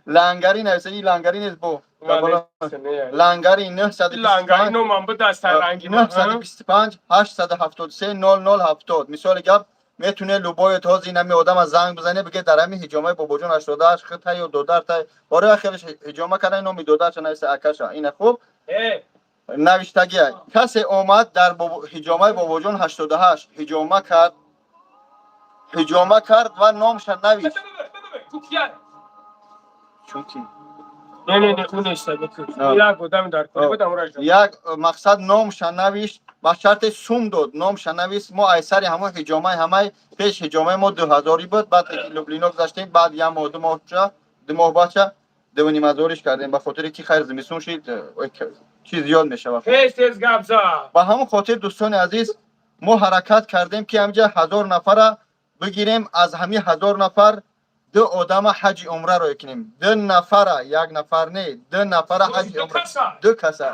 лангари навиштаги, лангари нест, бо лангари. Лангари номам бидаста ранги. 925 873 00 70. Мисоли гап, метуне любой ҳози инами одама занг бизане, биге дар ҳами ҳиҷомаи бобоҷон 88 хита ё додарта бораи хелеш ҳиҷома карда, номи додарша нависта, акаша. Ина хуб навиштагия, касе омад дар ҳиҷомаи бобоҷон 88 ҳиҷома кард, ҳиҷома кард ва номша навишт. Чунки Не, не, не, нест. Як одами дар кори будам. Як мақсад, номша навишт, ба шарте сум дод, номша навист. Мо айсари ҳамон ҳиҷомаи ҳамаи пеш ҳиҷомаи мо 2000-ӣ буд. Баъд Люблино гузаштем, баъд як моҳ, 2 моҳ ша, 2 моҳ бача 2,5 ҳазориш кардем, ба хотире ки хайр, зимистон шид, чиз зиёд мешавад. Тез тез гап за. Ба ҳамон хотир, дӯстони азиз, мо ҳаракат кардем, ки ҳамҷа 1000 нафара бигирем. Аз ҳамин 1000 нафар ду одама ҳаҷи умра роя кунем. Ду нафара, як нафар не, ду нафара ҳаҷи умра, ду каса,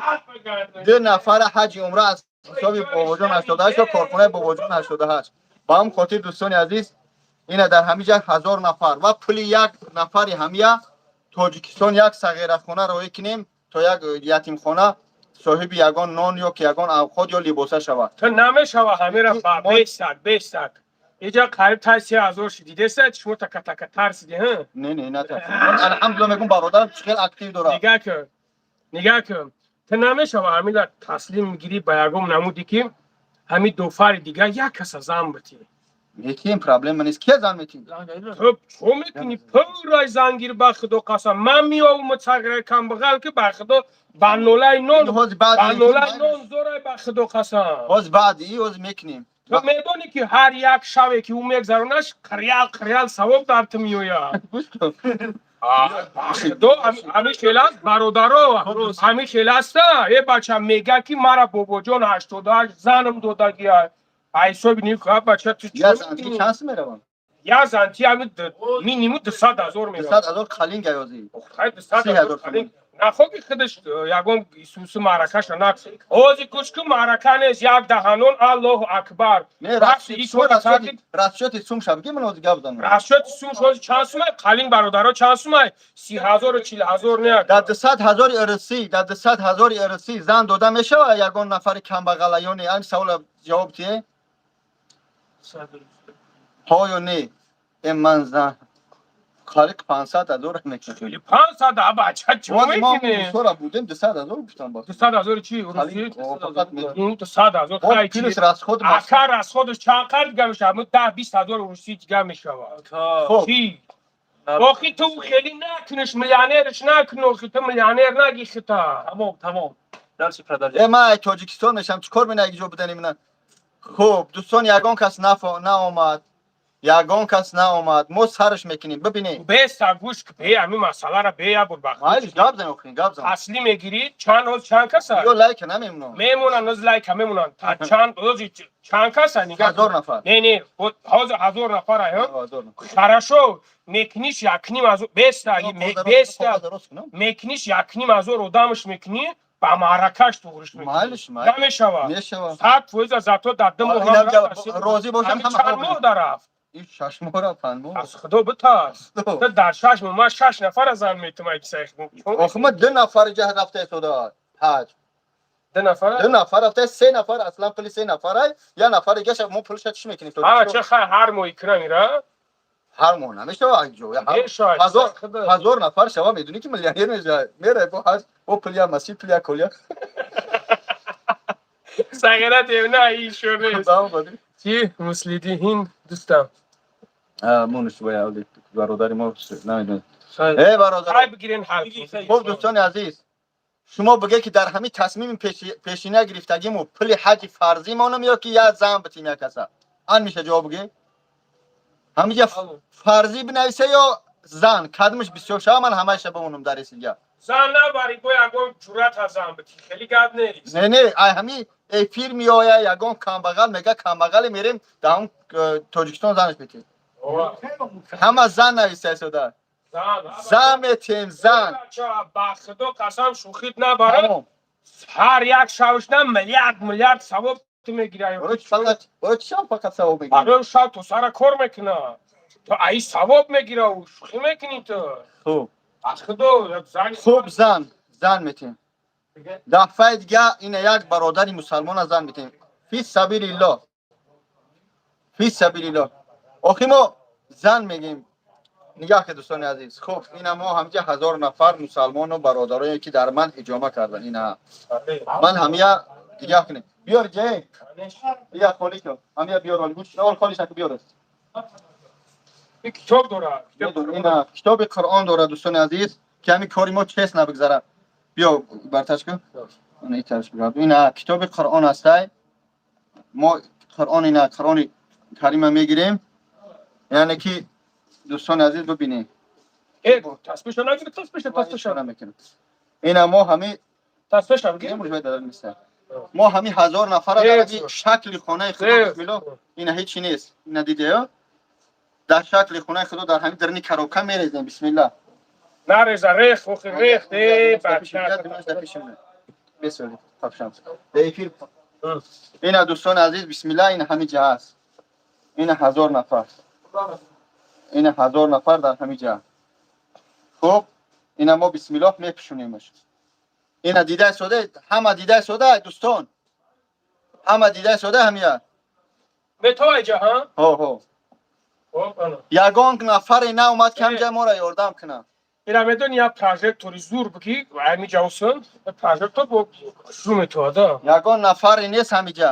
ду нафара ҳаҷи умра аз ҳисоби бобоҷон 88 ё корхонаи бобоҷон 88. Ба ҳамон хотир, дӯстони азиз, ина дар ҳамиҷа 1000 нафар ва пули як нафари ҳамия Тоҷикистон як сағирахона роӣ кунем, то як ятимхона соҳиби ягон нон ё ки ягон авқот ё либоса шавад. То намешава ҳамира бесак бесак. Иҷа қариб тай 3000 шуд, дидеса, шумо така така тарсиди, ҳа? Не, не, натарсид. Алҳамдулилла, мегум, бародарам чӣ хел актив дорад. Нигаҳ кун, нигаҳ кун, ту намешава ҳамира таслим мегирӣ ба ягон намуде, ки ҳамин дофари дигар як каса зан битӣ. Метиҳем, проблема нест. Кия зан метиҳем? Ту чо мекунӣ? Пуррай зангир, ба худо қасам, ман меовум сағираи камбағал, ки ба худо ба нолаи нон ҳози баъд ба нолаи нон зорай, ба худо қасам. Ҳози баъди ҳози мекунем. Ту медонӣ, ки ҳар як шаве, ки ӯ мегзаронаш, қирял қирял савоб дар ту меояд. Ба худо, ҳамин хел аст, бародаро, ҳамин хел аста. Э, бача мега, ки мара бобоҷон 88 занам додагия, ҳисоби ни, бача, ту Я занти чанд сум меравам? Я занти ҳами минимум 200 000 меравад. 200 000 қалинга ёзи. Хай, дусад 30 ҳазор ҳазор. Қалинг. Нахоки худаш ягон исуси маъракаша на ози кушку маърака нест, як даҳанон Аллоҳу акбар. Не, Рақси исоди кардид. Расчёти сум ша бигӣ, ман ҳози гап занам. Расчёти сум ҳози чанд сумай қалинг, бародаро, чанд сумай? 30 000-у 40 000 не? Дар 200 000 ирсӣ, дар 200 000 ирсӣ зан дода мешава ягон нафари камбағалаёне? Ҳамин савола ҷавоб тие. Ҳо ё не? Э, ман зан қариб 500 000 мекунем. 500, бача, чӣ мо мекунӣ? Русора будем, 200 000 гуфтам ба. 200 000 чи русӣ? Фақат 200 000 хай чи? Плюс расход. Ака, расходаш чанд қадр дига мешавад? Мо 10-20 ҳазор русӣ дига мешавад. Хоб. Чи охи, ту хеле накуниш, миллионерш накун, охи, ту миллионер наги хита. Тамом, тамом. Дальше продолжай. Э, ман ай Тоҷикистон мешам, чӣ кор мена ҷо будани мена? Хуб, дӯстон, ягон кас наомад, ягон кас наомад, мо сарш мекунем, бибинед. Беста, гӯш, бе ҳамин масъалара бе я бур. Майлиш, гап зан, охин гап зан. Аслӣ мегирӣ, чанд ҳоз, чанд каса? Ё лайка намемонам. Мемонанд, ҳоз лайка мемонанд. Та чанд ҳози, чанд каса, нигаҳ. 1000 нафар. Не, не, ҳозир 1000 нафар ай. 1000 нафар. Хорошо, мекуниш 1,5 ҳазор, беста, беста, мекуниш 1,5 ҳазор одамаш мекунӣ, ба маъракаш туғриш мекунӣ. Майлиш, майлиш. Намешавад. Мешавад. 100%, зато дар 2 моҳ. Инам розӣ бошам, ҳамин ҳама чанд моҳ дарафт. Ин 6 моҳра, 5 моҳ. Аз худо битарс, ту дар 6 моҳ ман шаш нафара зан метумай кисай. Охи, ма ду нафар ҷа рафта истода ҳаҷ. Ду нафара? Ду нафар рафта, се нафар, аслан пули се нафарай, як нафар дигаша мо пулша чӣ мекунем? Ҳа, ча, хай, ҳар моҳи кунам ира. Ҳар моҳ намешава ҷо. Мешавад. 1000 нафар шава, медонӣ ки миллионер мешава, мерай бо ҳаҷ, бо пул я масҷид, пул я колия. Сағира девна ишо нест. Чи муслидиҳин дӯстам. Мониш бародари мо намедонед, э бародар. Хай, бигирен ҳал. Хуб, дӯстони азиз, шумо бигӯед, ки дар ҳамин тасмими пешина гирифтагиму пули ҳаҷи фарзӣ монам ё ки як зан битим як каса? Ан миша ҷавоб бигӯ. Ҳамиҷа фарзӣ бинависе ё зан, кадмаш бисёр шава, ман ҳамаша бимонам дар эсига. Зан набари, бо ягон ҷуръат зан бити, хеле гап нест. Не, не, ай ҳами эфир меоя, ягон камбағал мега, камбағале мерем дар ҳам Тоҷикистон занаш битем. Ҳама зан нависа сода. Зан. Зан метем, зан. Ба худо қасам, шӯхит набарад. Тамом. Ҳар як шавшна миллиард миллиард савоб ту мегирӣ. Барои чӣ фақат, барои чӣ шав фақат савоб мегирӣ? Барои шав то сара кор мекуна, то аи савоб мегира, шӯхӣ мекунӣ ту. Хуб. Аз худо як зани. Хуб, зан, зан метем. Дафъаи дига ина як бародари мусалмона зан метем. Фи сабилиллоҳ. Фи сабилиллоҳ. Охи, мо зан мегем. Нигаҳ ки, дӯстони азиз. Хуб, ина мо ҳамҷа 1000 нафар мусалмону бародарое ки дар ман ҳиҷома кардан. Ина ман ҳамия нигаҳ кунед. Биёр ҷе. Бия, холӣ кун. Ҳамия биёр, оли гӯш, ол холӣ шаки биёр. Ин китоб дорад. Ина китоби Қуръон дорад, дӯстони азиз, ки ҳамин кори мо чест набигзарад. Биё, барташ кун. Ина итарш бигар. Ина китоби Қуръон ҳастай. Мо Қуръон, ина Қуръони Карима мегирем. Яъне ки, дӯстони азиз, бибинед. Э, тасбиша нагир, тасбиша, тасбиша. Намекунам. Ина мо ҳами Тасбиша бигир. мо ҳами 1000 нафара дар ҳами шакли хонаи худо, бисмиллоҳ, ина ҳечи нест. Ина дидеё? Дар шакли хонаи худо, дар ҳами дарни коробка мерезем, бисмиллоҳ. Нареза, рех, охи, рех, э, бача. Бесоли, тапшам. Эфир. Ина, дӯстони азиз, бисмиллоҳ, ина ҳами ҷа ҳаст. Ина 1000 нафар. Ина 1000 нафар дар ҳами ҷа. Хуб, ина мо, бисмиллоҳ, мепӯшонемаш. Ина дида сода, ҳама дида сода, дӯстон. Ҳама дида сода ҳамия. Метавай ҷа, ҳа? Ҳо, ҳо. Хоб, ана. Ягон нафаре наомад, ки ҳамҷа моро ёрдам кунад. Ира медони, як прожектори зур бики, ами ҷавсон, прожектор бо хушрӯ метавада. Ягон нафаре нест ҳамиҷа.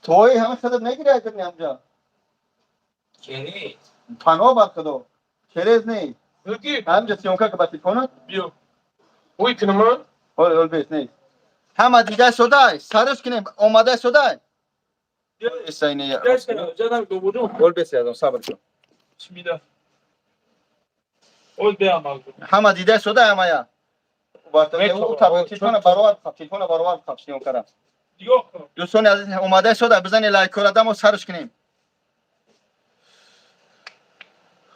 Тои ҳама худат мегири агар ҳамҷа. Через. Паноҳ бар худо. Через не. Бики, Ҳамҷа съёмка ка ба телефонат? Биё. Ой кунам? Ҳол, ҳол, бес не. Ҳама дида содай, сарш кунем, омада содай. Эсайне. Ҷанам бобоҷон. Ҳол, бес язам, сабр кун. Бисмилла. Ой, беамал. Ҳама дида содай ҳамая. Телефона баровар, телефона баровар, съёмка ра. Нигоҳ кун. Дӯстони азиз, омада сода, бизани лайкора, дамо сарш кунем.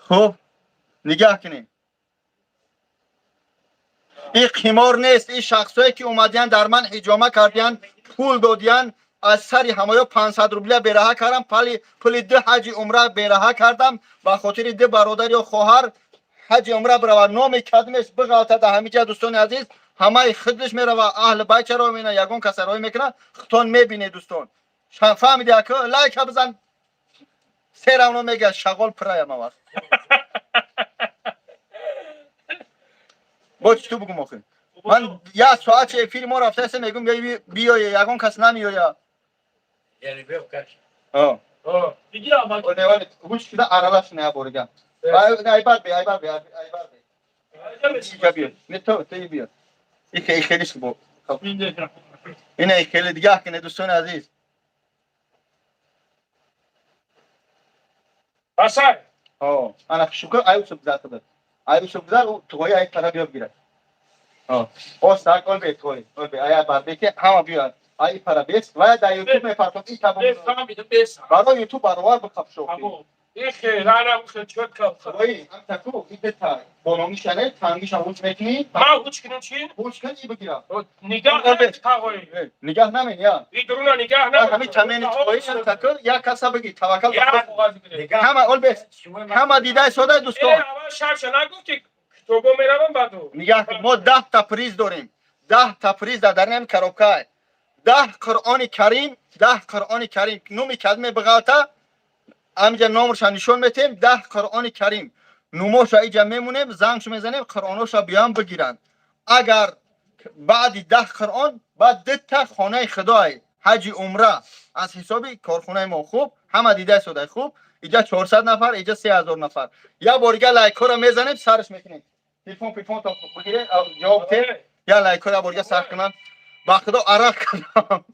Хуб, нигаҳ кунем. Ин қимор нест, ин шахсое ки омадиян, дар ман ҳиҷома кардиян, пул додиян, аз сари ҳамоё 500 рубля бераҳа кардам, пули ду ҳаҷи умра бераҳа кардам ба хотири ду бародар ё хоҳар ҳаҷи умра биравад. Номи кадмеш биғалта дар ҳамиҷа, дӯстони азиз, ҳамаи худаш мерава, аҳли байт чаро мена, ягон каса роҳӣ мекунад, худтон мебинед, дӯстон. Фаҳмиди ака, лайка бизан. Се равно мега шағол пурая ма вақт. Бо чӣ ту бугум охир? Ман як соат чӣ эфири мо рафтаеста мегум биёе, ягон кас намеоя. Яъне биё каш. О. О. Бигирам ман. О, не, вале гӯш кида аралаш не борига. Ай бар бе, ай бар бе, ай бар бе. Инҷа биё. Не то, ту биё. И хеле шубо. Ина и хеле дига кине дӯстони азиз. Ҳасан. О, ана шукр ай усуб гузар худат. Ай усуб гузар, туғои ай тара биё бигирад. О, о сак ол бе туғои. Ол бе ай бар бе ки ҳама биё. Ай пара бес ва дар YouTube мепартом и табо. Бес фаҳмидам, бес. Барои YouTube баровар бихабшо. Тамом. Ихе, рана ухе чётко. Туғои ҳам таку и бета. Бономишане тангиша ҳуч мекунӣ. Ман ҳуч кунам чӣ? Ҳуч кун и бигира. Нигаҳ Ол бе. тағои. Нигаҳ намен я. И дуруна нигаҳ на. Ҳамин тамени туғои ҳам таку як каса биги таваккал ба Як Худо. коғаз бигиред. Ҳама ол бес. Ҳама дидаи содаи дӯстон. Аввал шарша нагуфти китобо меравам баъду. Нигаҳ кун, мо 10 та приз дорем. 10 та приз дар ҳамин коробка. 10 Қуръони Карим, 10 Қуръони Карим. Номи кадме биғалта, ҳаминҷа номерша нишон метиҳем. 10 Қуръони Карим. Нумоша иҷа мемонем, зангш мезанем, қуръоноша биён бигиранд. Агар баъди 10 қуръон, баъд дута хонаи худой, ҳаҷи умра аз ҳисоби корхонаи мо. Хуб, ҳама дидаи содаи хуб. Иҷа 400 нафар, иҷа 3000 нафар. Як борига лайкҳоро мезанем, сарш мекунем. Телефон пифон то бигире, ҷавоб те. Я лайкҳоро як борига сар кунам. Ба худо арақ кардам.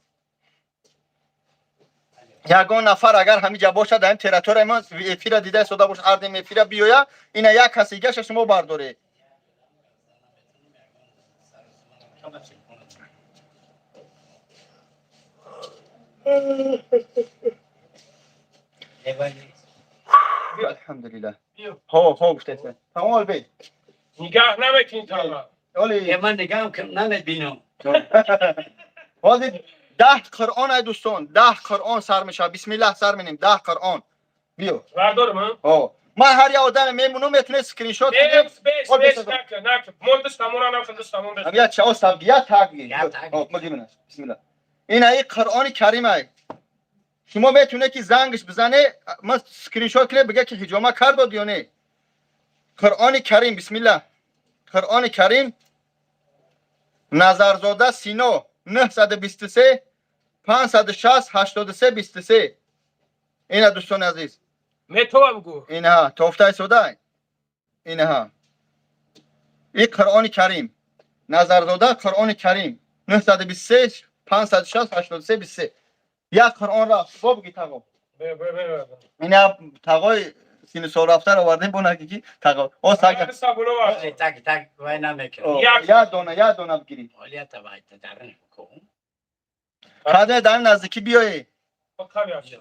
Ягон нафар агар ҳамиҷа бошад, дар ин территорияи мо эфира дида истода бошад, ардем эфира биёя, ина як каси гаша шумо бардоред. Алҳамдулиллаҳ. Ҳо, ҳо гуфтаеста. Тамом ол бей. Нигаҳ намекунӣ тава. Оли. Ман нигаҳ намебинам. Ҳозир 10 Қуръон ай дӯстон, 10 Қуръон сар мешавад. Бисмиллаҳ сар менем, 10 Қуръон. Биё. Бардорам, а? Ҳо. Ман ҳар як одаме мемонам, метавонед скриншот кунед. Бес, бес, Ол бес, бес. Накун, накун. Мон дӯст тамона накун, дӯст тамон бес. Ам я чао сабги, я тагги. Я тагги. Ҳо, магимина. Бисмиллаҳ. Ина и Қуръони Карим ай. Шумо метавонед ки зангш бизане, ман скриншот кунед, бига ки ҳиҷома кардод ё не. Қуръони Карим, бисмиллаҳ. Қуръони Карим Назарзода Сино 923 560 83 23. Ина дӯстони азиз. Метова бугу. Инаҳа, тофтаи сода. Инаҳа. И Қуръони Карим. Назарзода Қуръони Карим 923 560 83 23. Як Қуръон рафт. Бо буги тағо. Бе, бе, бе. Ина тағои сини сол рафтаро овардем, бо наги ки тағо. О сага. Дӯста боло вар. Так так вай намекунам. О, Як. як дона, як дона бигирӣ. Олията вай дарин кун. Каде дар наздикӣ биёӣ. Қаб яш.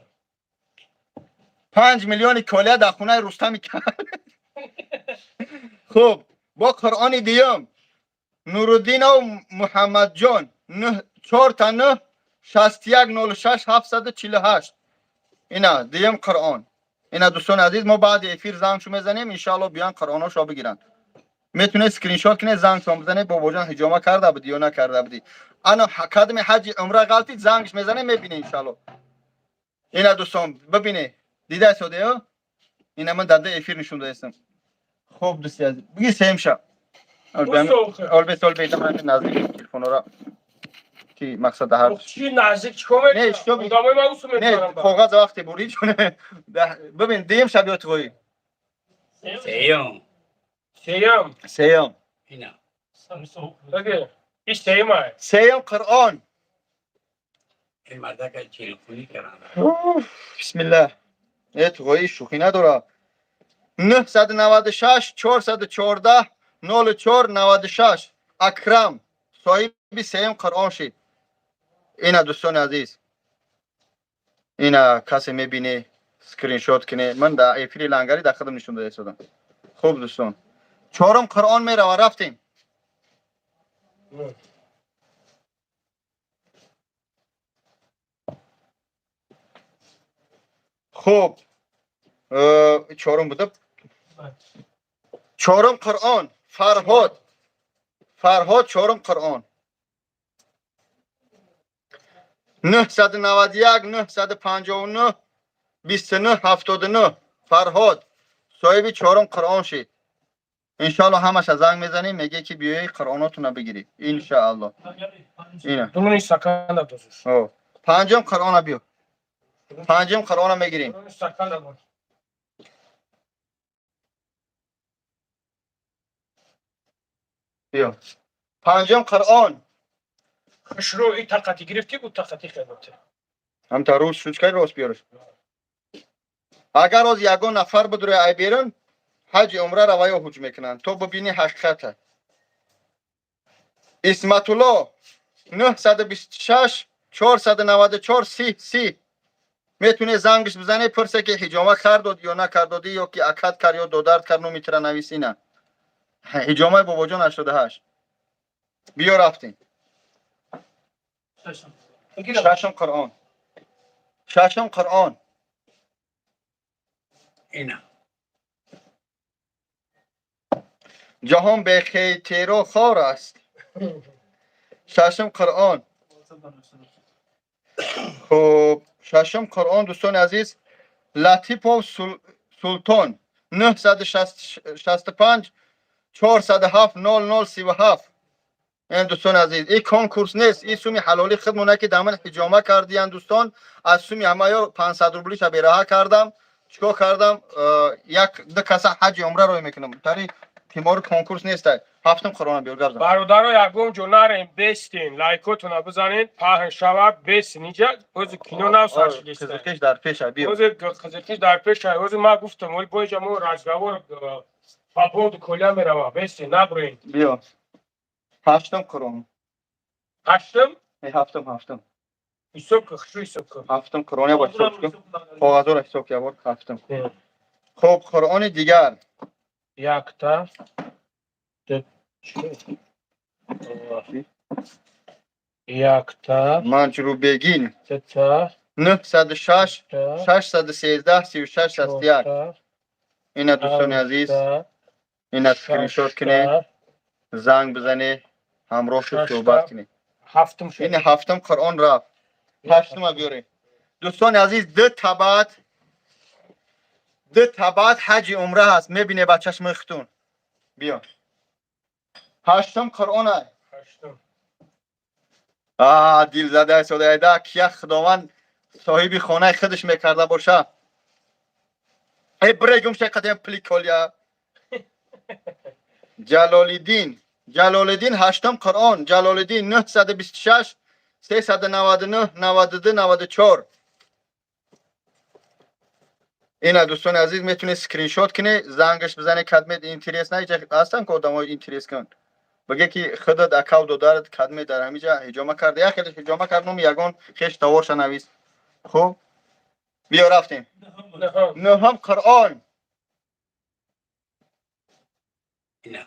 5 миллиони колия дар хонаи Рустами кард. Хуб, бо Қуръони дуюм Нуруддинов Муҳаммадҷон чорта нӯҳ 61 06 748. Ина дуюм Қуръон. Ина дӯстони азиз, мо баъди эфир зангшу мезанем, иншоалло биён қуръоношо бигиранд. Метавонед скриншот кунед, зангшон бизанед, бобоҷон ҳиҷома карда будӣ ё накарда будӣ. Ана кадми ҳаҷи умра ғалтид, зангш мезанем, мебине иншоалло. Ина дӯстон, бибине. Дида истодеё? Ина ман дар эфир нишон додаистам. Хуб дӯсти азиз, биги сеюмша. Олбе сол бе ман наздик телефонора ки мақсад ҳар Чӣ наздик чикор мекунӣ? Не, что Одамои ман усу не мекунам. Коғаз вақте бурид бибин дуюм шаб ё туғои. Сеюм. Сеюм. Сеюм. Ина. Бигир. Иш сеюм ай. Сеюм Қуръон. Ин мардака телефонӣ кардам. Бисмиллаҳ. Э туғои шӯхӣ надора. 996 414 04 96 Акрам соҳиби сеюм Қуръон шид. Ина дӯстони азиз. Ина касе мебине скриншот кине. Ман дар эфири лангари дар худам нишон дода истодам. Хуб дӯстон. Чорум Қуръон мерава, рафтем. Хуб. Чорум буда. Чорум Қуръон Фарҳод. Фарҳод чорум Қуръон. 991 959 29 79. Фарҳод соҳиби чорум Қуръон шид. Иншоалло, ҳамаша занг мезанем, меге ки биёи, қуръонотуна бигирӣ, иншоалло. Ина. Дуруни стаканда дозуш. О, панҷум қуръона биё, панҷум қуръона мегирем. Дуруни стаканда бош. Биё, панҷум қуръон. Хушрӯ, и тақати гирифтӣ, ӯ тақати хелоте. Ҳамта рӯз шучкаи рост биёрш. Агар оз ягон нафар бидуре, ай берун ҳаҷи умра раваё ҳуҷ мекунанд, то бибинӣ ҳақиқата. Исматулло, 926 494 30 30. Метуне зангш бизане, пурсе ки ҳиҷома кардод ё накардодӣ, ё ки акад кард ё додард кард. Номи тира навис. Ина, ҳиҷомаи бобоҷон 88. Биё, рафтем. Шашум қуръон, шашум қуръон. Ина. Ҷаҳон бехейтеро хор аст. Шашум қуръон. Хуб, шашум қуръон, дӯстони азиз, Латипов Султон, 965 407 00 37. Ин, дӯстони азиз, ин конкурс нест, ин суми ҳалоли хидмона ки даман ҳиҷома кардиян, дӯстон. Аз суми ҳамаё 500 рублиша бераҳа кардам. Чикор кардам? Як ду каса ҳаҷи умра рой мекунам. Тари тимори конкурс нест. Ҳафтум қуръона биёр, гап зан. Бародаро, ягон ҷо нарем, бестен, лайкотона бизанед, паҳн шавад. Бестен инҷа, ози кино нав сар шудеста. Қизиқиш дар пеша, биё. Ози қизиқиш дар пеша. Ози ма гуфтам, оли боиҷа мо разговор по поводу коля мерава. Бестен, набурен. Биё, ҳаштум қуръон. Ҳаштум. Э, ҳафтум, ҳафтум. Ҳисоб кун, хушрӯ ҳисоб кун. Ҳафтум қуръон, я бор ҳисоб кун, коғазоро ҳисоб кун, я бор. Ҳафтум. Хуб, қуръони дигар. Якта, ду, якта. Манҷрубегин. Сета. 906 613 36 61. Ина, дӯстони азиз, ина, скриншот кунед, занг бизанед, ҳамроҳ шуд, суҳбат кунед. Ҳафтум шуд. Ин ҳафтум қуръон рафт. Ҳаштума биёрем, дӯстони азиз. Ду табат, ду табат ҳаҷи умра ҳаст, мебине ба чашми хутун. Биё, ҳаштум қуръона. Ҳаштум. А, дилзада содаида, кия худованд соҳиби хонаи худаш мекарда боша. Э, бирегум шақадем пликолия. Ҷалолиддин, Ҷалолиддин, ҳаштум қуръон. Ҷалолиддин, 926 399 92 94. Ина, дӯстони азиз, метавонед скриншот кунед, зангаш бизанед, кадмед интерес на. Иҷа ҳастан ки одамои интерес кун, биге ки худат акав додарат кадме дар ҳамиҷа ҳиҷома карда, як хелеш ҳиҷома кард, номи ягон хеш таворша навис. Хуб, биё, рафтем. Наҳум. Нӯҳум қуръон. Ина.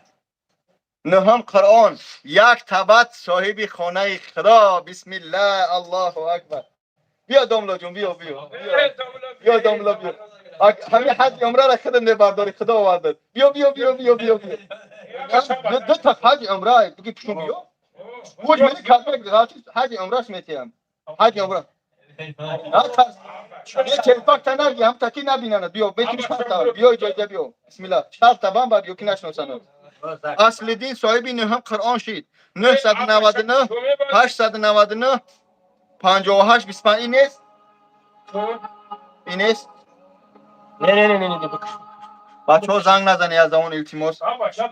Нӯҳум қуръон, як табат соҳиби хонаи худо. Бисмиллаҳ, аллоҳу акбар. Биё, домлоҷон, биё, биё, биё, домло, биё. Ҳамин ҳаҷи умрара худат мебардорӣ, худо овардад. Биё, биё, биё, биё, биё, биё. Ду та ҳаҷи умра буги, пушун, биё. Гӯш мени, кадме ҳаҷи умраш метиҳам, ҳаҷи умра. Не, челпак та наги, ҳам таки набинанад. Биё, бетуни шарта биё, иҷоза, биё, бисмилла, шарта бам бар, ё ки нашиносанад. Аслиддин соҳиби нӯҳум қуръон шид. 999 899 58 25. Ин нест, ин нест. Не, не, не, не, не, бикш. Бачаҳо, занг назане аз замон, илтимос.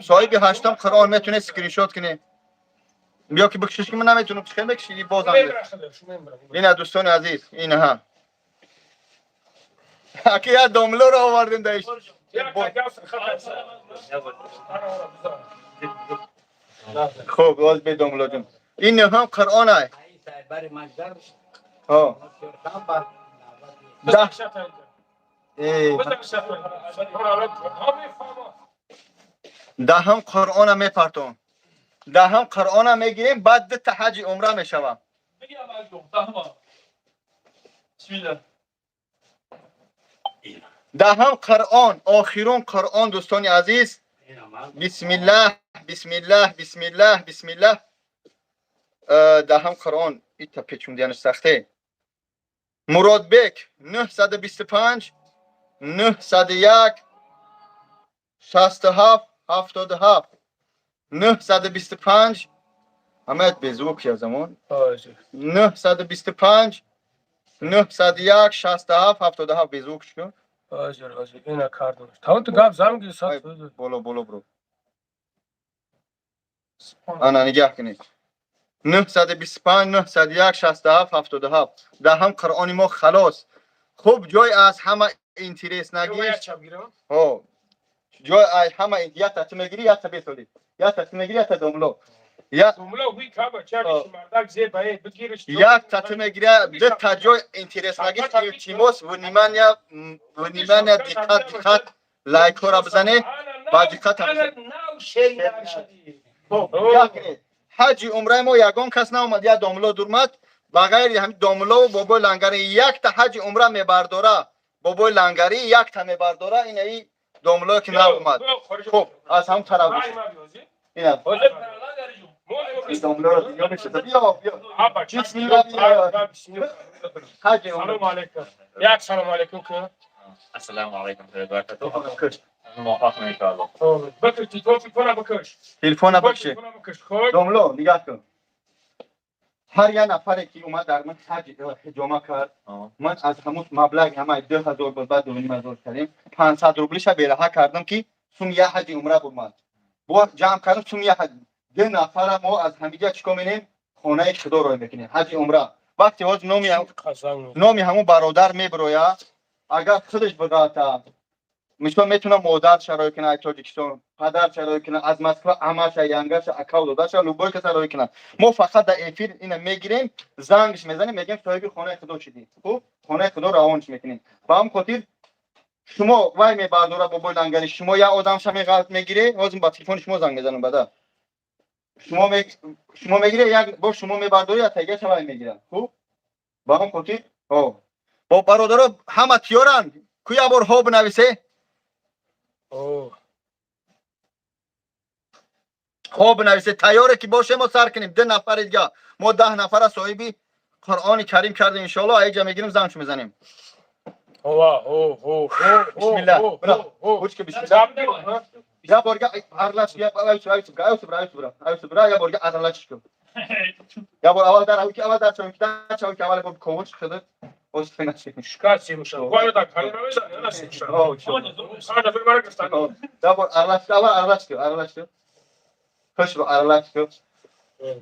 Соҳиби ҳаштум қуръон метавонед скриншот кунед. Биё ки бикшиш, ки ман наметавонам. Хел мекши, бозам. Ина, дӯстони азиз, инаҳа, аки як домлоро овардем даиш. Хуб, боз бе, домлоҷон, ин нӯҳум қуръон ай. Бари маждар. Ҳо. Даҳ. Э, даҳум қуръона мепартом, даҳум қуръона мегирем, баъд дута ҳаҷи умра мешавам. Бисмилла. Даҳум қуръон, охирун қуръон, дӯстони азиз. Бисмиллаҳ, бисмиллаҳ, бисмиллаҳ, бисмиллаҳ. Даҳум қуръон. Ита печундиянаш сахте. Муродбек 925 901 67 77 925. Ҳамаят беззвук я замон. 925 901 67 77, беззвук шуд. Ҳозир, ҳозир, ина кардам. Тамом, ту гап зам гир сат. Боло, боло бро. Ана, нигаҳ кунед. 925 901 67 77. Дар ҳам Қуръони мо халос. Хуб, ҷой аз ҳама интереснагиш. Ҳо. Ҷой аз ҳама якта ту мегирӣ, якта бетолӣ. Якта ту мегирӣ, якта домло. Якта ту мегирӣ, дута ҷой интереснагиш. Илтимос, внимание, внимание, диққат, диққат, лайкҳоро бизанед ба диққат. Ҳаҷи умраи мо ягон кас наомад, як домло дурмад. Ба ғайри ҳами домлову бобои лангари якта ҳаҷи умра мебардора. Бобои лангарӣ якта мебардора, инаи домлое ки наомад. Хуб, аз ҳам тараф ина домлоро дунё мешуда. Биё, биё. Бисмилла, биё. Ҳаҷи умра. Салом алейкум. Як салом алейкум кун. Ассалому алайкум ва баракатуҳ. Муваффақ иншоаллоҳ. Бикаш, телефона бикаш. Телефона бикши. Хуб. Домло, нигаҳ кун. Ҳар як нафаре ки омад дар ман ҳаҷ ҳиҷома кард, ман аз ҳамун маблағ ҳамаи 2000 буд, баъд 2500 кардем, 500 рублиша бераҳа кардам, ки сум як ҳаҷи умра бурмад. Бо ҷамъ кардам сум як ҳаҷ. Ду нафара мо аз ҳамиҷа чӣ кор менем? Хонаи худо рой мекунем, ҳаҷи умра. Вақте ҳоз номи ҳамун бародар мебироя, агар худаш биғата, мисол, метавона модар шарои кунад аз Тоҷикистон, падар шарои кунад аз Москва, амаша, янгаша, акау, додаша, любой каса рои кунад. Мо фақат дар эфир ина мегирем, зангш мезанем, мегӯем, соҳиби хонаи худо шидӣ. Хуб, хонаи худо равонш мекунем. Ба ҳамн хотир шумо вай мебардора, бобои лангари, шумо як одамша мегире. Ҳозир ба телефони шумо занг мезанам, бада шумо мегире, як бор шумо мебардорӣ, я тайгаша вай мегирад. Хуб, ба ҳамн хотир бо бародаро ҳама тиёранд ку, як бор ҳо бинависе. Хоб бинависе, тайёре ки боше, мо сар кунем. Ду нафари дига, мо 10 нафара соҳиби Қуръони Карим кардем. Иншоалло, аиҷа мегирем, зангш мезанем. Бисмилла, бучка, бисмилла. Я борга аралаш, я борга аралаш кун. Я бор аввал дар авки, аввал дар чавки, дар чавки, аввал бор ковуш худат. Шикар симуша. Гоя да калина мезани, на симуша. Я бор аралаш, аввал аралаш кун, аралаш кун. Хуш бо аралаш кун.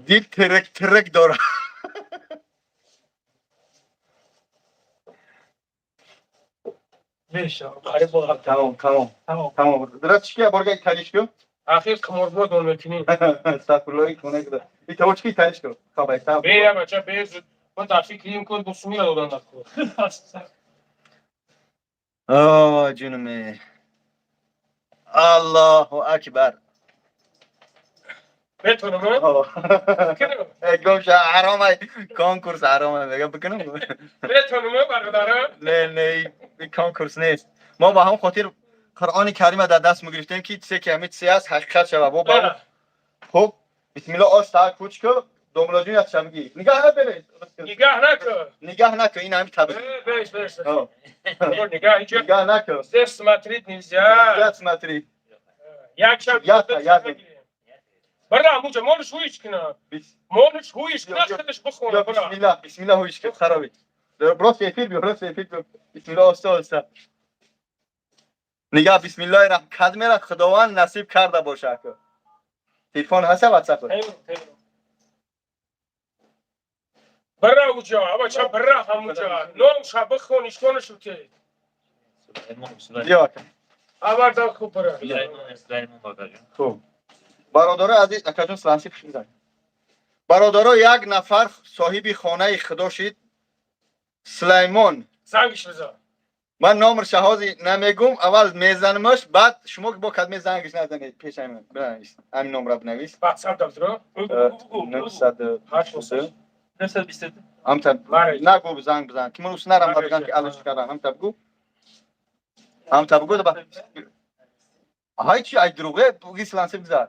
Дил тирик тирик дора. Тамом, тамом. Тамом. Дурат чӣ борга италиш кун? Ахир қиморбоз он мекунӣ. Астағфируллоҳ, хона куда. Итаво чӣ италиш кун? Хабай, сабр. Бе, я бача, бе, ман дар фикр им кун, бо сумия додан дар. О, ҷунуме. Аллоҳу акбар. Метонам? Гом ша ҳаромай, конкурс ҳаромай, мегам бикунам. Метонам, бародарам? Не, не, конкурс нест. Мо ба ҳам хотир Қуръони Карима дар даст мегирифтем, ки чизе ки ҳамин чизе аст, ҳақиқат шава. Бо хуб, бисмилла, ош та кучко, домлоҷун як шабги. Нигаҳ наберед. Нигаҳ накун. Нигаҳ накун, ин ҳамин таб. Беш, беш. Нигаҳ инҷо. Нигаҳ накун. Здесь смотреть нельзя. Нельзя смотреть. Як шаб. Ята, ята. Бара, муҷа, молиш ҳуиш кина. Молиш ҳуиш кина, худаш бихона, бара. Бисмилла, бисмилла, ҳуиш кин, хароби. Рост эфир биё, рост эфир биё. Бисмилла, оста, оста. Нигаҳ, бисмиллоҳи раҳм, кадмера Худованд насиб карда боша. Телефон ҳаст, ватсап? Бара уҷа, абача, бара ҳамуҷа. Ном ша бихон, ишконаш уте. Биё. Аварда хуб бара. Хуб. Бародаро азиз, акаҷон, сланси пушмизан. Бародаро, як нафар соҳиби хонаи худо шид. Сулаймон. Зангиш бизан. Ман номерша ҳозир намегум, аввал мезанамаш, баъд шумо бо кадме зангиш назанед пешам. Бинавис. Ҳамин номра бинавис. WhatsApp дабдро? 922 ҳамта нагу, занг бизан. Ки ман ус нарам биган ки алиш кардам. Ҳамта бугу. Ҳамта бугу ба. Ҳай чи ай дурӯғе, буги сланси бизан.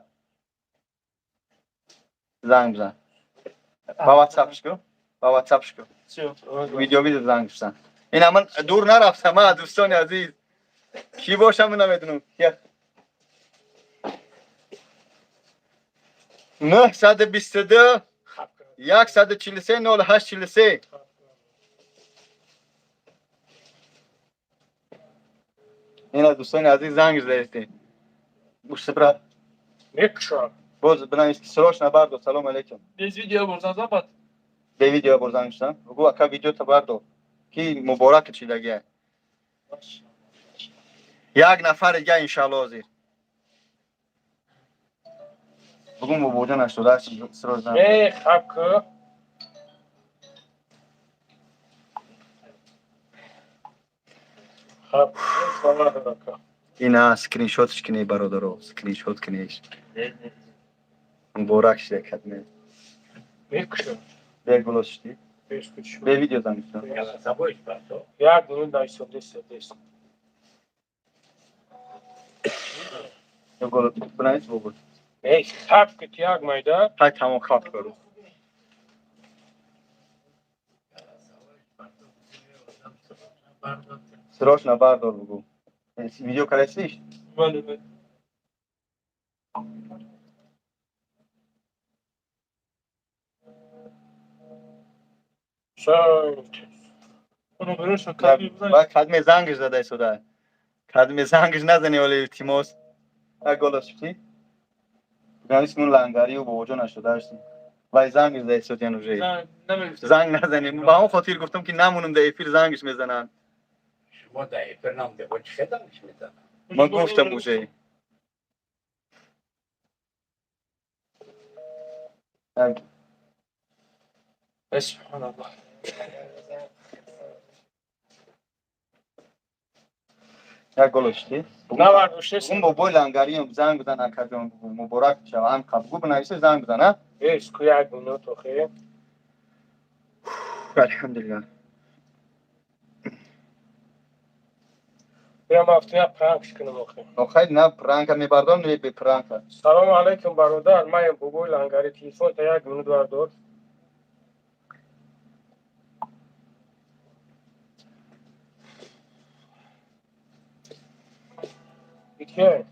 Занг бизан. Ба WhatsApp ку. Ба WhatsApp шку. Всё. Видео видео занг шудан. Ина ман дур нарафтам, а дӯстони азиз. Ки бошам намедонам. Я. 922 143 08 43. Ина дӯстони азиз занг задастем. Гӯш брат. Мекушам. Боз бинавис ки срочно бардор. Салом алейкум. Без видео бурзан запад. Бе видео бор занг шудан. Бугу ака видео та бардор. Ки муборак чидагия. Як нафар дига иншалло ҳозир. Бугу бобоҷон 88 срочно занг. Э, хаб ку. Хаб. Салом алейкум. Ина скриншотш кунед бародаро, скриншот кунед. Муборак шуда кадме. Мекушам. Бе голос шуди. Бескучу. Бе видео занг шудан. Голосовой спасо. Як минут дай десять, десять. Ё голос бинавис бобо. Эй, хаб ку як майда. Ҳай тамом хаб кард. Срочно бардор бугу. Видео карасиш? Бале, бале. Шай. Оно берешь, кадми бизан. Ба кадме зангш зада истода. Кадме зангш назани оле илтимос. Як голос шуди? Бинавис мун лангарию бобоҷон 88. Вай занг зада истодиян уже. Намегуфтам. Занг назанем. Ба он хотир гуфтам ки намонум дар эфир зангш мезананд. Шумо дар эфир намде, бо чӣ хеданш мезанад? Ман гуфтам уже. Так, Субҳаналлоҳ. Як голос шуди? Навардоште. Он бобои лангариям занг бизан акаҷон бугу муборак шава ҳам қаб гу бинависе занг бизан а? Эй, ку як минут охе. Алҳамдулиллаҳ. Бирам афтия пранк кунам охе. Охай на пранка мебардорам, не бе пранка. Салом алейкум бародар, ман бобои лангари телефон та як минут бардор. Ike,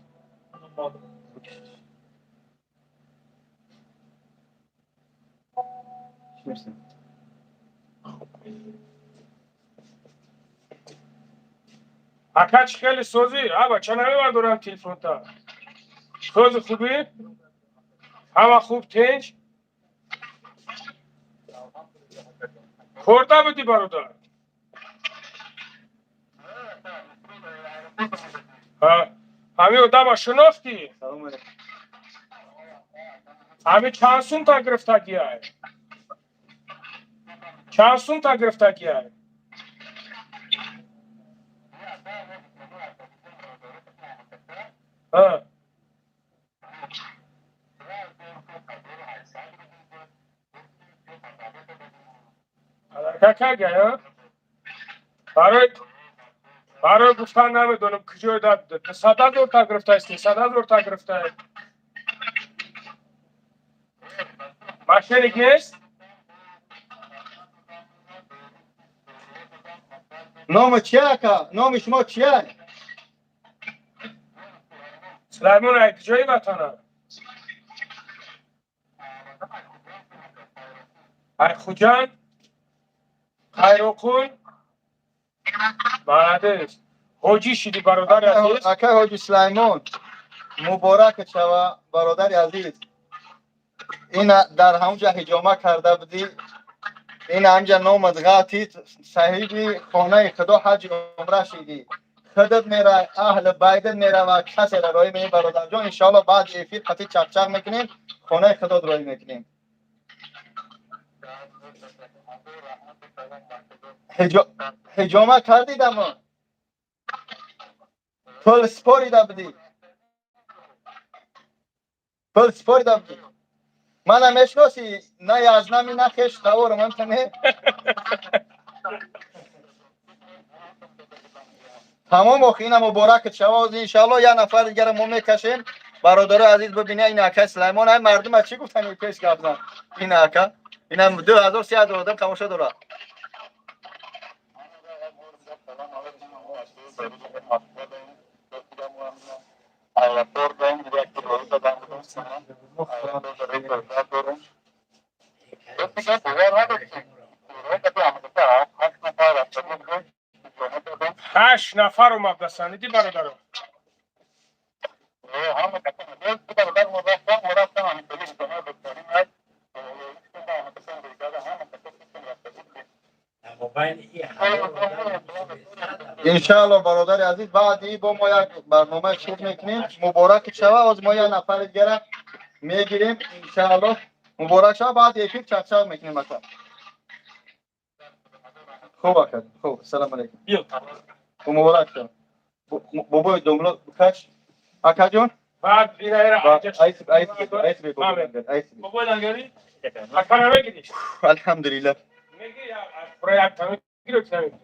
Чӣ мешавад? Ака чӣ хеле созӣ? Аба ча намебардорам телефон та. Сози хубӣ? Ҳама хуб тинҷ? Хӯрда будӣ бародар? Ҳа, ҳамин одама шинохтӣ? Салом алейкум. Ҳамин чанд сум та гирифтагиай? Чанд сум та гирифтагиай? Ҳа. Алака кагай, ҳа? Барои гуфтан намедонам куҷое да 100 000 та гирифтай, 300 000 та гирифтай. Мошенник нест? Номи чия ака? Номи шумо чия? Сулаймон ай куҷои ватана? Ай Хуҷанд? Хайроқун? Молодец. Ҳоҷӣ шидӣ бародари азиз? Ака ҳоҷи Сулаймон муборак шава бародари азиз. Ина дар ҳамҷа ҳиҷома карда будӣ. Ин ҳамҷа номат ғатид соҳиби хонаи худо ҳаҷи умра шидӣ. Худат мера аҳли байдат мерава касера роҳӣ меем бародарҷон иншоалло баъди эфир қатӣ чақчақ мекунем хонаи худот роҳӣ мекунем. Ҳиҷома кардидамо? Пул спорида будӣ? Пул спорида будӣ? Мана мешиносӣ? На язнами на хеш таворам ам не? Тамом охи ина муборакат шава ози иншоалло як нафар дигара мо мекашем. Бародарои азиз бибиня ин ака Сулаймон ай мардума чӣ гуфтан пеш гап зан. Ин ака Инам 2000 3000 одам тамошо дорад. Ҳашт нафар омадасан, диди, бародаро. Иншаалло, бародари азиз, баъди бо мо як барномаи хуб мекунем. Муборак шава. Оз мо як нафари дигара мегирем, иншаалло. Муборак шава. Баъди эфир чақчақ мекунем, ака. Хуб, ака, хуб, салом алейкум. Муборак шава, бобои домло каш, акаҷон. Баъд инаира. Айс. Бобои лангари? Ака, намегирӣ? Алҳамдулиллаҳ. Мегирӣ, бура як та мегирӣ, ки намегирӣ?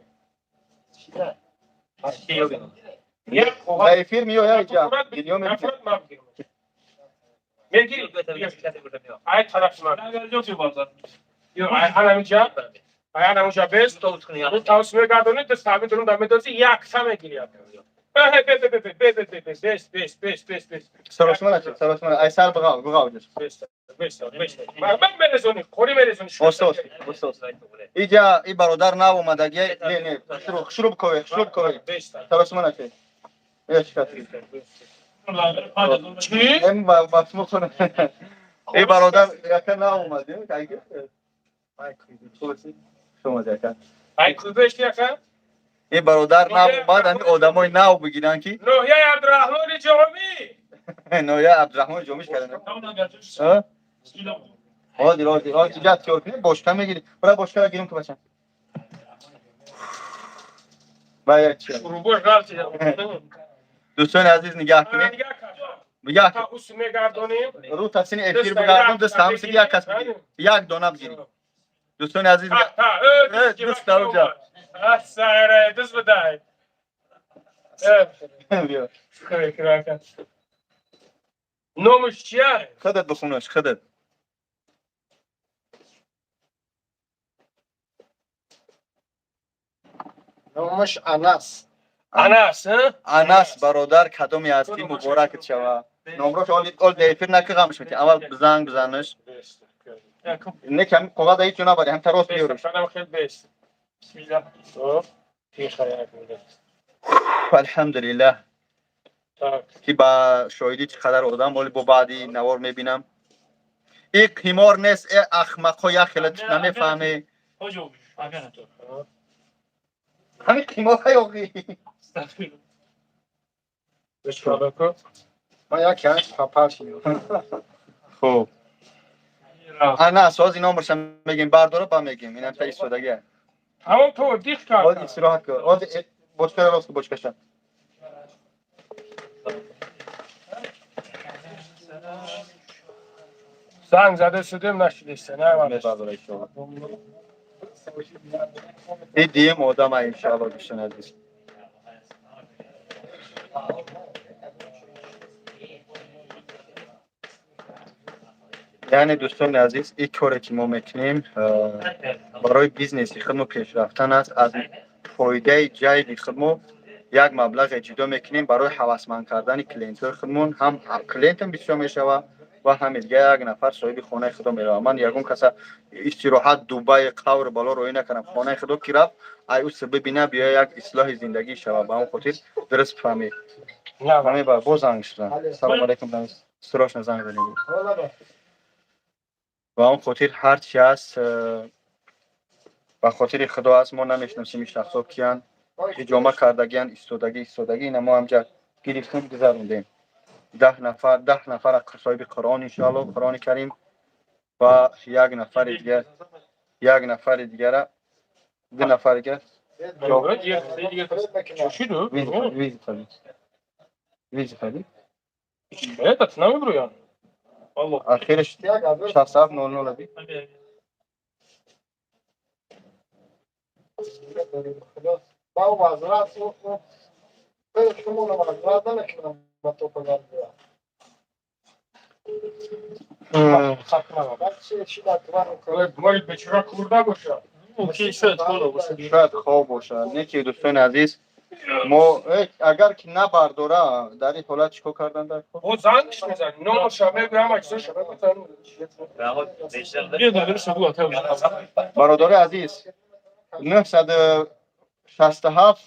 Як Ба эфир меояд, ҷа видео мекунем. Нафрат ман бигирам. Мегирӣ? Ай тарафи ман. Лангари ҷо чӣ барзад? Ё ай ҳанаминҷа, ай ҳанаминҷа бес. Рӯ тавс мегардонӣ, даст ҳамин дурун да медозӣ, якта мегирӣ, ака. Бе, бе, бе, бе, бе, бе, бе, бе, бес, бес, бес, бес, бес. Саросма нашед, саросма. Ай сар бғав, бғав ҷа. Бес, бес, бес. Ман мерезонӣ, қори мерезонӣ. Оста, оста, оста, оста. Иҷа и бародар нав омадагия. Не, не, хушрӯ, хушрӯ бкове, хушрӯ бкове. Бес. Саросма нашед. Еш катри. Лангари 5000. Чӣ? Эм ба басмо кун. Э бародар яка нав омад, кайги. Шумо яка. Ай кӯбешти, ака? Э бародар нав омад, ҳами одамои нав бигиран ки Ноҳияи Абдураҳмони Ҷомӣ. Ноя Абдурахмон Ҷомиш кардан. А? Ҳозир, ҳозир, ҳозир ҷа тиёр кунем, бошка мегирӣ. Бара бошкара гирим ки бача. Ба як чи. Рубош ғалти. Дӯстони азиз, нигаҳ кунед. Нигоҳ кар. Нигоҳ Та ус мегардонем. Рӯ тасини эфир бигардон, даст ҳамсиги як кас бигирӣ. Як дона бигирӣ. Дӯстони азиз, Та, та, Э, дӯст дароҷа. Асайра, дӯст бидай. Э, биё. Шукр. Номаш чия? Худат бихунаш, худат. Номаш Анас. Анас, а? Анас бародар, кадоме ҳастӣ, муборакат шава. Номрош оли ол эфир накиғамш мети. Аввал занг бизанаш. Не ками коғаз ҳеҷ ҷо набари, ҳам тарост биёриш. Шадам хел бес. Бисмиллаҳ. Хоб. Тиха як минут. Алҳамдулиллаҳ. Так. Ки ба шоҳидӣ чӣ қадар одам оли бо баъди навор мебинам. И қимор нест, э ахмақҳо, як хела намефаҳме. Хоҷо, агар. Ҳамин қиморҳай оғи. Астағфируллоҳ. Бешкалако. Ман як янш папар шидам. Хуб. Анас, ҳозир номерша мегем, бардора ба мегем. Инам та истодагия. Тамом, то диқ Ҳозир кард. истироҳат кун. Ҳозир бочкара рост кун, бочкаша. Занг зада шудем, нашидеста, на. Мебардора иншоалло. И дием одама иншоалло, дӯстони азиз. Яъне, дӯстони азиз, ин коре ки мо мекунем, барои бизнеси худмо пешрафтан аст. Аз фоидаи ҷайби худмо як маблағе ҷудо мекунем барои ҳавасманд кардани клиентҳои худмон. Ҳам клиентам бисёр мешавад ва ҳам дигар як нафар соҳиби хонаи худо меравад. Ман ягон каса истироҳат Дубай қавр бало роӣ накардам. Хонаи худо ки рафт, ай ус бибина, биё як ислоҳи зиндагӣ шавад. Ба он хотир дуруст фаҳмед. Фаҳмед, боз занг шуда. Салому алайкум, срочно занг занед. Ба он хотир ҳар чи ҳаст, ба хотири худо аст. Мо намешиносем ин шахсҳо киянд, ҳиҷома кардагиянд, истодагӣ, истодагӣ. Ина мо ҳамҷа гирифтем, гузарондем 10 нафар, 10 нафар соҳиби Қуръон, иншоалло, Қуръони Карим ва як нафари дигар, як нафари дигара, ду нафари дигар. Чӯшиду? Визи хади, визи хади. Это намебруян. Ахираш 6700 аби. Ба вазрат шумо вазрат намекунам ба то пагар. Бояд бечора хӯрда бошад. Мумкин, шояд хӯрда бошад. Шояд хоб бошад. Не ки, дӯстони азиз, мо агар ки набардора, дар ин ҳолат чӣ кор кардан дар кор? О, зангш мезанӣ, номаша мегӯ, ҳама чизоша мегӯ. Биё, номерашро бигӯ, ака. Бародари азиз, 967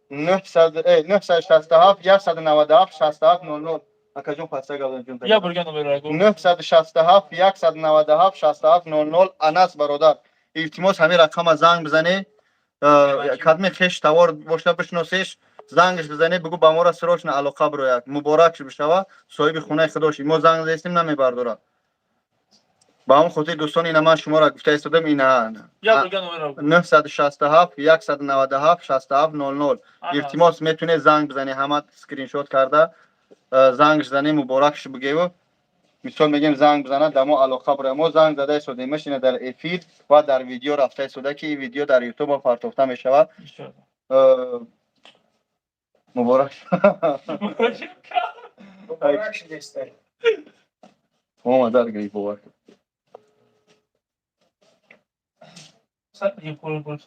967 197 67 00. Акаҷон, паста гап. Я бурга номерро гӯ. 967 197 67 00, Анас бародар, илтимос, ҳамин рақама занг бизанед. Кадме хеш тавор бошда, бишносеш, зангш бизанед, бигӯ ба мора срочно алоқа бирояд, муборак бишава, соҳиби хонаи худоши. Мо занг застем, намебардорад. Ба ҳамон хотир, дӯстон, ина ман шуморо гуфта истодам, ина Я бурга номерро гӯ. 967 197 67 00. Илтимос, метунед занг бизанед, ҳама скриншот карда зангш занед, муборакш бигеву. Мисол мегем, занг бизанад, дар мо алоқа бирояд. Мо занг зада истодем, мешина дар эфир ва дар видео рафта истода, ки ин видео дар ютуб партофта мешавад. Муборак. Муборак шудеста. Омадар гирифт, бовар кун. Сар пул пул.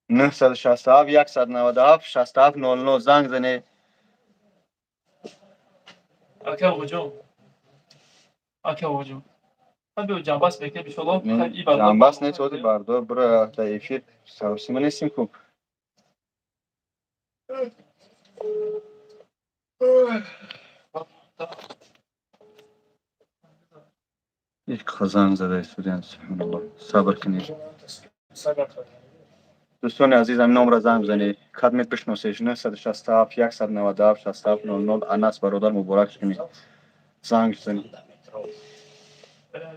967 197 67 00, занг занед. Ака Оғоҷон. Ака Оғоҷон. Ман биё, ҷамбас мекунем, иншоалло. Ҷамбас нест, ози бардор бира, дар эфир саросима нестим ку. Занг зада истодиам, субҳаналлоҳ, сабр кунед. Дӯстони азиз, ҳамин номро занг бизанед, кадмет бишносеш, 967 197 67 00, Анас бародар, муборак кунед, занг бизанед.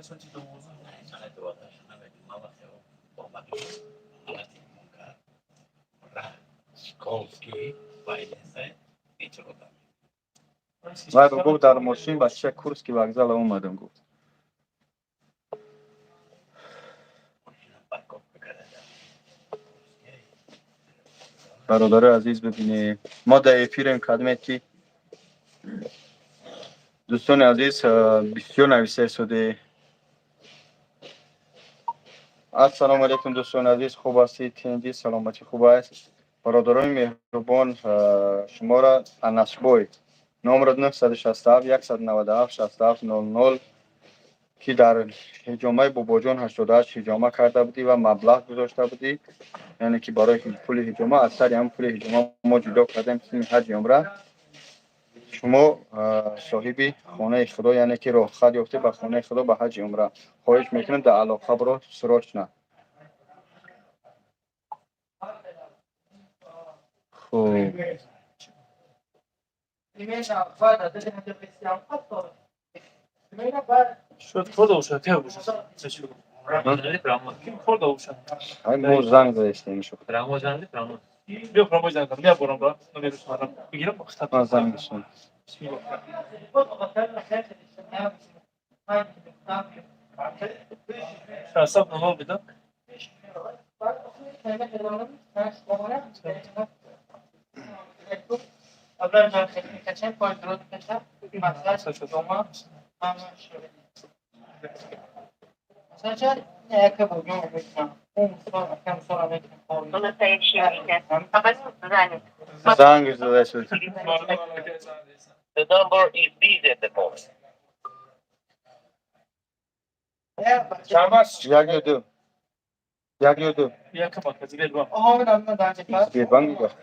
Соати 12. Школский вайнесе метро. Вай гуфт, дар мошин бача Курский вокзала омадам, гуфт. Парковка карда. Бародари азиз, бибинед, мо дар эфирем, кадмет ки, дӯстони азиз, бисёр нависа истоде. Ассалому алайкум, дӯстони азиз, хуб ҳастед, тинҷӣ, саломатӣ хуб аст? Бародарони меҳрубон, шуморо Анасбой, номро 967 197 67 00, ки дар ҳиҷомаи Бобоҷон 88 ҳиҷома карда будӣ ва маблағ гузошта будӣ, яъне ки барои пули ҳиҷома, аз сари ҳамн пули ҳиҷома мо ҷудо кардем сими ҳаҷи умра. Шумо соҳиби хонаи худо, яъне ки роҳхат ёфтӣ ба хонаи худо, ба ҳаҷи умра. Хоҳиш мекунем, дар алоқа биро срочно. Хуб. Шояд хӯрда бошад, ака бошад. Ким хӯрда бошад? Ай, мо занг заистем шо. Биё, промои занг зад. Бия, борам бра. Номераш марам. Бигирам, хитаб. Ман занг застем. Бисмиллоҳ. 67 00 бида. Занг зада истодем. The number is busy at the moment. Ҷамбас. Як ё ду, як ё ду. Якам, ака, Сбербанк. Сбербанк гуфт.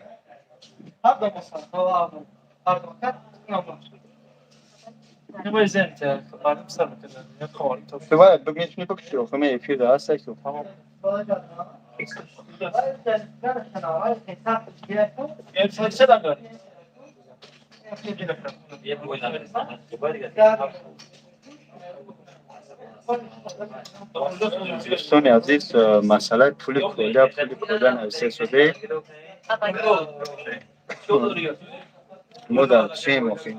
Нимаи зен та мардум сар мекунад. Як ховар то. Ту бояд метуни бикуши, охи ме эфир да ҳаст ку. Тамом. Ям чӣ дам дорӣ? Дӯстони азиз, масъалаи пули кӯля, пули кӯля нависа истоде. Мо дар чием, охи?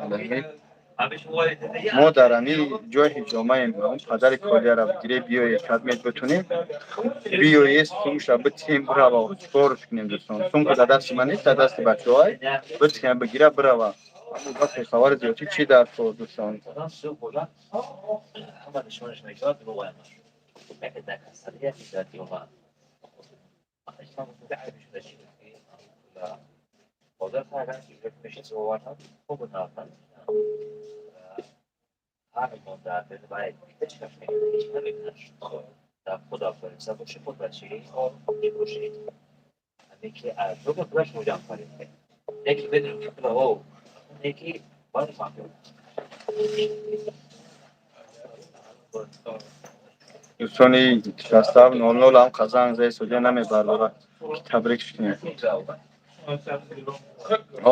Мо дар ҳамин ҷои ҳиҷомаем. Он падари колияра бигире, биёе, кадмет битунем, биёе, сумша битем, бирава. Чикорш кунем, дӯстон? Сумка дар дасти ман нест, дар дасти бачаҳоай. Битем, бигира, бирава. Аммо хабари зиёдӣ чӣ дар кор, дӯстон? آدم سو بلند همه نشانش میگذارد دروغ یکی در کسریت ذاتی و بازار کردن که میشه صحبت خوب نافذ هر در برای هیچ کس هیچ نمی‌دونش در خدا فرستاد باشه خود بچگی باشید همه که از دو خودش مجام فرید یکی بدون که او یکی باید فهمید. Дӯстони 6700 ҳам қазанг зай суҷа намебардорад, ки табрик кунем.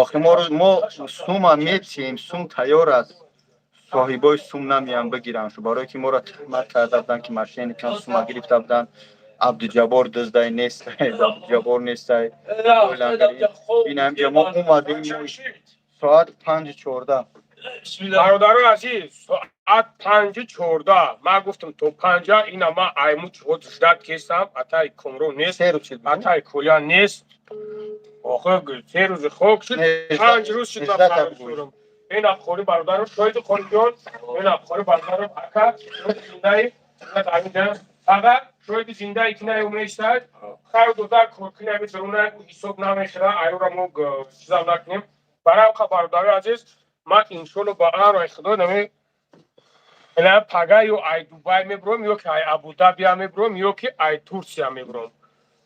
Охи мо сума метиҳем, сум тайёр аст, соҳибои сум намеян бигиранд шу, барое ки моро туҳмат карда буданд, ки мошенникан, сума гирифта буданд. Абдуҷаббор дуздай нестай, Абдуҷаббор нестай. Ин ҳамҷа мо омадем соат 5:14. Бародарои азиз, соат 5:14. Ман гуфтам, то 5-а ина ман айму чиҳо ждать кестам. Атай Комрон нест, атай Коля нест. Охи 3 рӯзи хок шуд, 5 рӯз шуд, ман фаромӯш. Ин абхори бародарам, шоҳиди хориҷиён, ин абхори бародарам, ака зиндаи фақат шоҳиди зиндаи ки наё меистад. Хайр, дода коркини ами заруна ҳисоб намехӯра, айёра мо чизам накунем. Барои бародарои азиз, ман иншолло ба амри Худо нами ина пага ё ай Дубай мебуром, ё ки ай Абудабия мебуром, ё ки ай Турсия мебуром.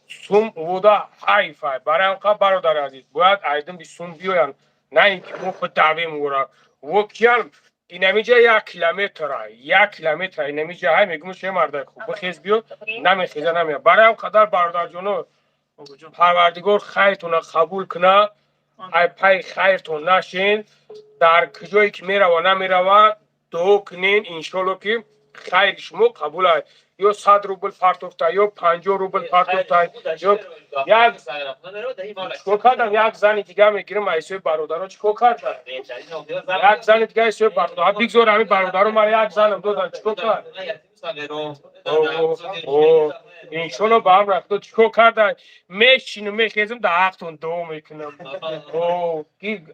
Сум вода ҳайфай. Барои ҳамқа, бародари азиз, бояд айдимби сум биёянд, на ин ки мо худ давем ора во киян. Инамиҷа 1 километра, 1 километра инамиҷа ҳай мегӯм, ше мардак хуб бихез, биё, намехеза, намея. Барои ҳам қадар, бародарҷоно, Парвардигор хайртона қабул куна. Ай пай хайртон нашен, дар куҷое ки мерава намерава, дуо кунен, иншолло ки хайри шумо қабул ай. Ё 100 рубл партофта, ё 50 рубл партофта, ё як чикор кардам, як зани дига мегирам. Айсои бародаро чикор кардам? Як зани дига айсои бародаро бигзор. Ҳами бародаро мара як занам додан, чикор кард? Иншолло ба ҳам рафто чикор карда, мешинум, мехезм, дар ҳақтон дуо мекунам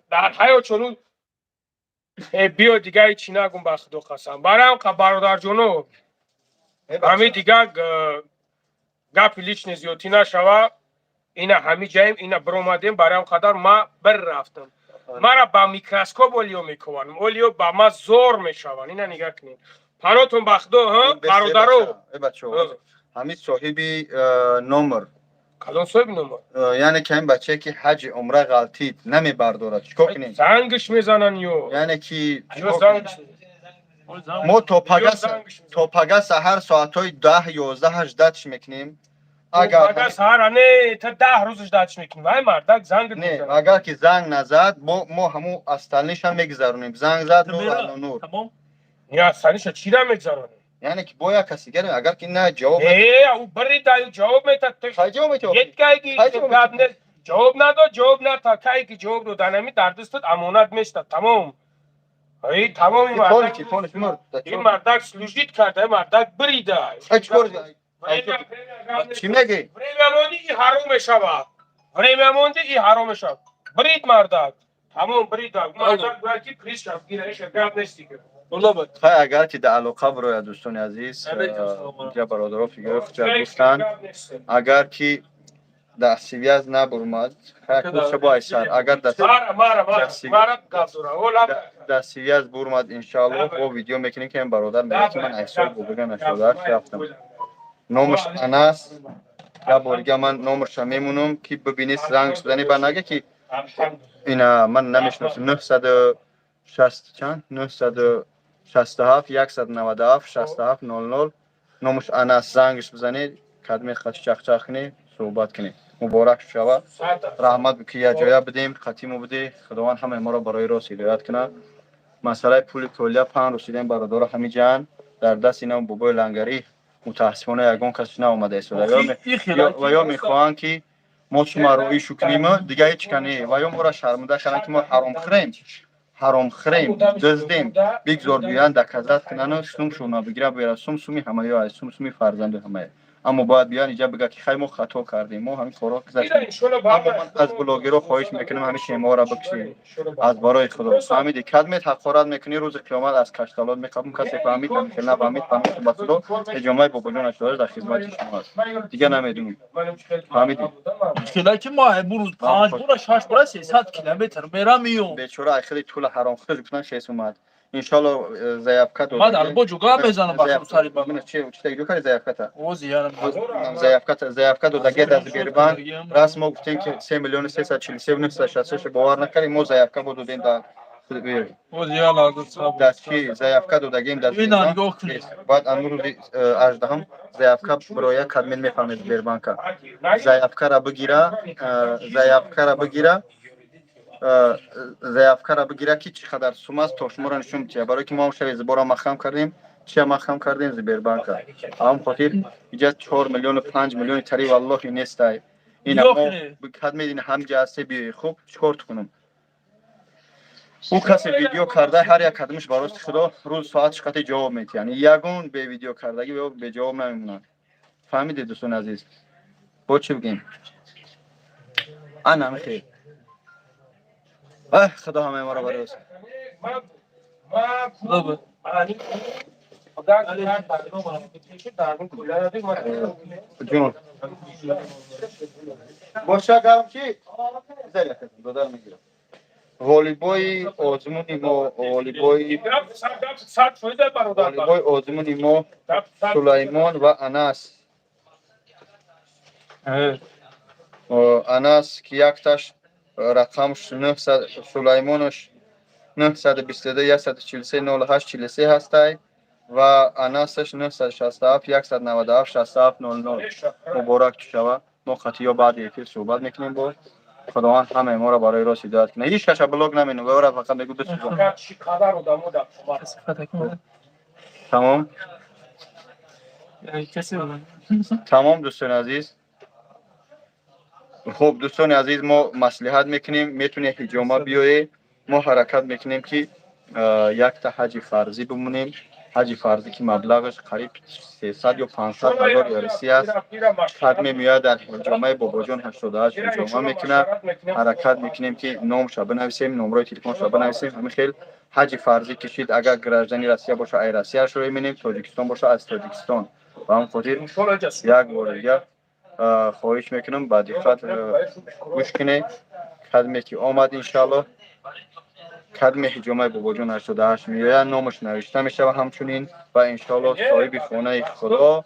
дар ҳаёт чону. Биё, дига ҳечи нагум, ба Худо қасам. Барои ҳам бародарҷоно, ҳами дига гапи личный зиёдтӣ нашава. Ина ҳами ҷаем, ина биромадем. Барои ҳам қадар ма бир рафтам, мара ба микроскоп олиё мекуванд, олиё ба ма зор мешаванд. Ина нигаҳ кунед, панотон ба Худо, бародаро. Ҳамин соҳиби номер. Кадом соҳиби номер? Яъне ки ҳамин бачае ки ҳаҷи умра ғалтид, намебардорад, чикор кунем? Зангш мезананд ё. Яъне ки мо то пага саҳар соатҳои 10, 11, 18 мекунем. Агар саҳара не, та 10 рӯзш датш мекунем, вай мардак занг. Не, агар ки занг назад, мо ҳамун остальныйша мегузаронем. Занг зад, нур нур. Не, остальныйша чира мегузаронем? Яъне ки бо як каси гардем, агар ки на ҷавоб. Не, ӯ бирида, ҷавоб метад. Ҷавоб метавад. Ҷавоб надод, ҷавоб ната, кае ки ҷавоб дод, анами дар дастат амонат мешта, тамом. Ай тамом, ин мардак служить карда, мардак бирида. Чӣ мегӣ? Время монди, и ҳаром мешавад, время монди, и ҳаром мешавад. Брид мардак, тамом, брида мардак, бояд ки приз шав гира, иша гап нест дига. Хай, агар ки дар алоқа бирояд, дӯстони азиз, инҷа бародаро фигури худша гуфтанд, агар ки дар связь набурмад, бо айсар, агар дар связь бурмад, иншоалло бо видео мекунем, ки бародар мегӯяд, ки ман айсор бобига нашудааш рафтам. Номаш Анас. Як борига ман номерша мемонам, ки бибинед, зангш бизанӣ, ба нага ки ина ман намешиносам. 960 чанд, 967 197 67 00, номаш Анас. Зангш бизанед, кадме хати чахчах кунед, суҳбат кунед. Муборак шава, раҳмат, ки якҷоя будем, хатимо будӣ. Худованд ҳамаи моро барои рост ҳидоят кунад. Масъалаи пули толия 5 рӯз шидем, бародаро, ҳамиҷаанд дар дасти ина бобои лангарӣ. Мутаассифона, ягон кас наомада истода ва ё мехоҳанд, ки мо шума роишу кунем, дига ҳеҷ ка не, ва ё моро шармуда кунанд, ки мо ҳаромхӯрем, ҳаромхӯрем, дуздем. Бигзор биёянд, доказать кунану сум шуна бигира, биёра. Сум суми ҳамаё аст, сум суми фарзанду ҳамая. Аммо бояд биёян иҷа, бигӯяд, ки хай, мо хато кардем, мо ҳамин корро гузаштем. Аммо ман аз блогерҳо хоҳиш мекунам, ҳамин шемаҳоро бикушед, аз барои Худо. Фаҳмидӣ? Кадмет ҳақорат мекунӣ, рӯзи қиёмат аз кашталот меқабум. Касе фаҳмид, хел нафаҳмид, фаҳмид. Ба Худо, ҳиҷомаи бобоҷон ашдораш дар хизмати шумо аст. Дига намедонам, фаҳмидӣ? Хела ки ма рӯз панҷ бора, шаш бора, 300 километр мерам, миём. Бечора, ай хеле тула ҳаром худаш гуфтан, хес омад. Иншолло, заявка дод. Ман дар бо ҷуга мезанам ба сари ба. Чи карди заявката? Ози ярам. Заявката, заявка додаге дар Сбербанк. Раст, мо гуфтем, ки 3 343 966, бовар накардем. Мо заявка бо додем дар дар чи заявка додагем дар. Баъд ан рӯзи 18-ум заявка бироя, кадмен мефаҳмед. Сбербанка заявкара бигира, заявкара бигира, заявкара бигира, ки чӣ қадар сум аст, то шуморо нишон бития. Барое ки мо ҳам шави зибора махам кардем, чия махам кардем Сбербанка. Ҳамон хотир иҷа 4 миллиону 5 миллиони тари валлоҳи нестай. Ина мо кад медини, ҳамҷа ҳасте, биёи. Хуб, чӣ кор кунам? Ӯ касе видео карда, ҳар як кадамаш ба рости Худо рӯз соат шиқати ҷавоб метиҳанд. Ягон бевидео кардагӣ беҷавоб намемонанд. Фаҳмидед, дӯстони азиз? Бо чӣ бигем? Ана михел. Ах, Худо ҳамаи моро барост. Худо. Ҷон боша, гарм чи додар мегирам. Ғолибои озмуни мо, ғолибои озмуни мо Сулаймон ва Анас. Анас, ки якташ рақамш Сулаймонош 922 143 08 43 ҳастай ва Анасаш 967 197 67 00. Муборак шава. Мо қатъиё баъди эфир суҳбат мекунем. Бо Худованд ҳамаи моро барои рост ҳидоят кунад. Ҳеҷ каша блок намену ора, фақат мегӯ бисӯзон. Тамом, тамом, дӯстони азиз. Хуб, дӯстони азиз, мо маслиҳат мекунем, метунед ҳиҷома биёед. Мо ҳаракат мекунем, ки якта ҳаҷи фарзӣ бимонем. Ҳаҷи фарзӣ, ки маблағаш қариб 300 ё 500 ҳазор русӣ аст. Кад мемеояд, дар ҳиҷомаи бобоҷон 88 ҳиҷома мекунад. Ҳаракат мекунем, ки номша бинависем, номрои телефонша бинависем. Ҳамин хел ҳаҷи фарзӣ кишид. Агар гражданини Россия боша, ай Россияшро меминем, Тоҷикистон боша, аз Тоҷикистон. Ба ҳамн хотир як бори дигар хоҳиш мекунам, ба диққат гӯш кунед. Кадме ки омад, иншааллоҳ, кадме ҳиҷомаи бобоҷон 88 меояд, номаш навишта мешавад ҳамчунин ва иншоаллоҳ соҳиби хонаи Худо.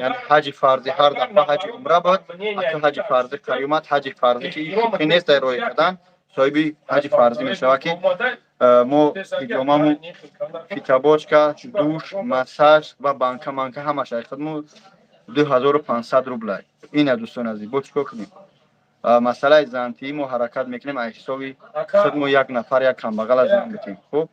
Яъне ҳаҷи фарзӣ ҳар дафъа ҳаҷи умра буд, ҳатто ҳаҷи фарзӣ қариёмад. Ҳаҷи фарзӣ, ки шӯхӣ нест, дар роҳи кардан соҳиби ҳаҷи фарзӣ мешавад, ки мо ҳиҷомаму фитобочка, душ, массаж ва банка манка ҳамаш ай худмо 2500 рублай. Ина, дӯстони азиз, бо чӣ кор кунем? Масъалаи зантиӣ, мо ҳаракат мекунем, аз ҳисоби худмо як нафар, як камбағала зан битем. Хуб,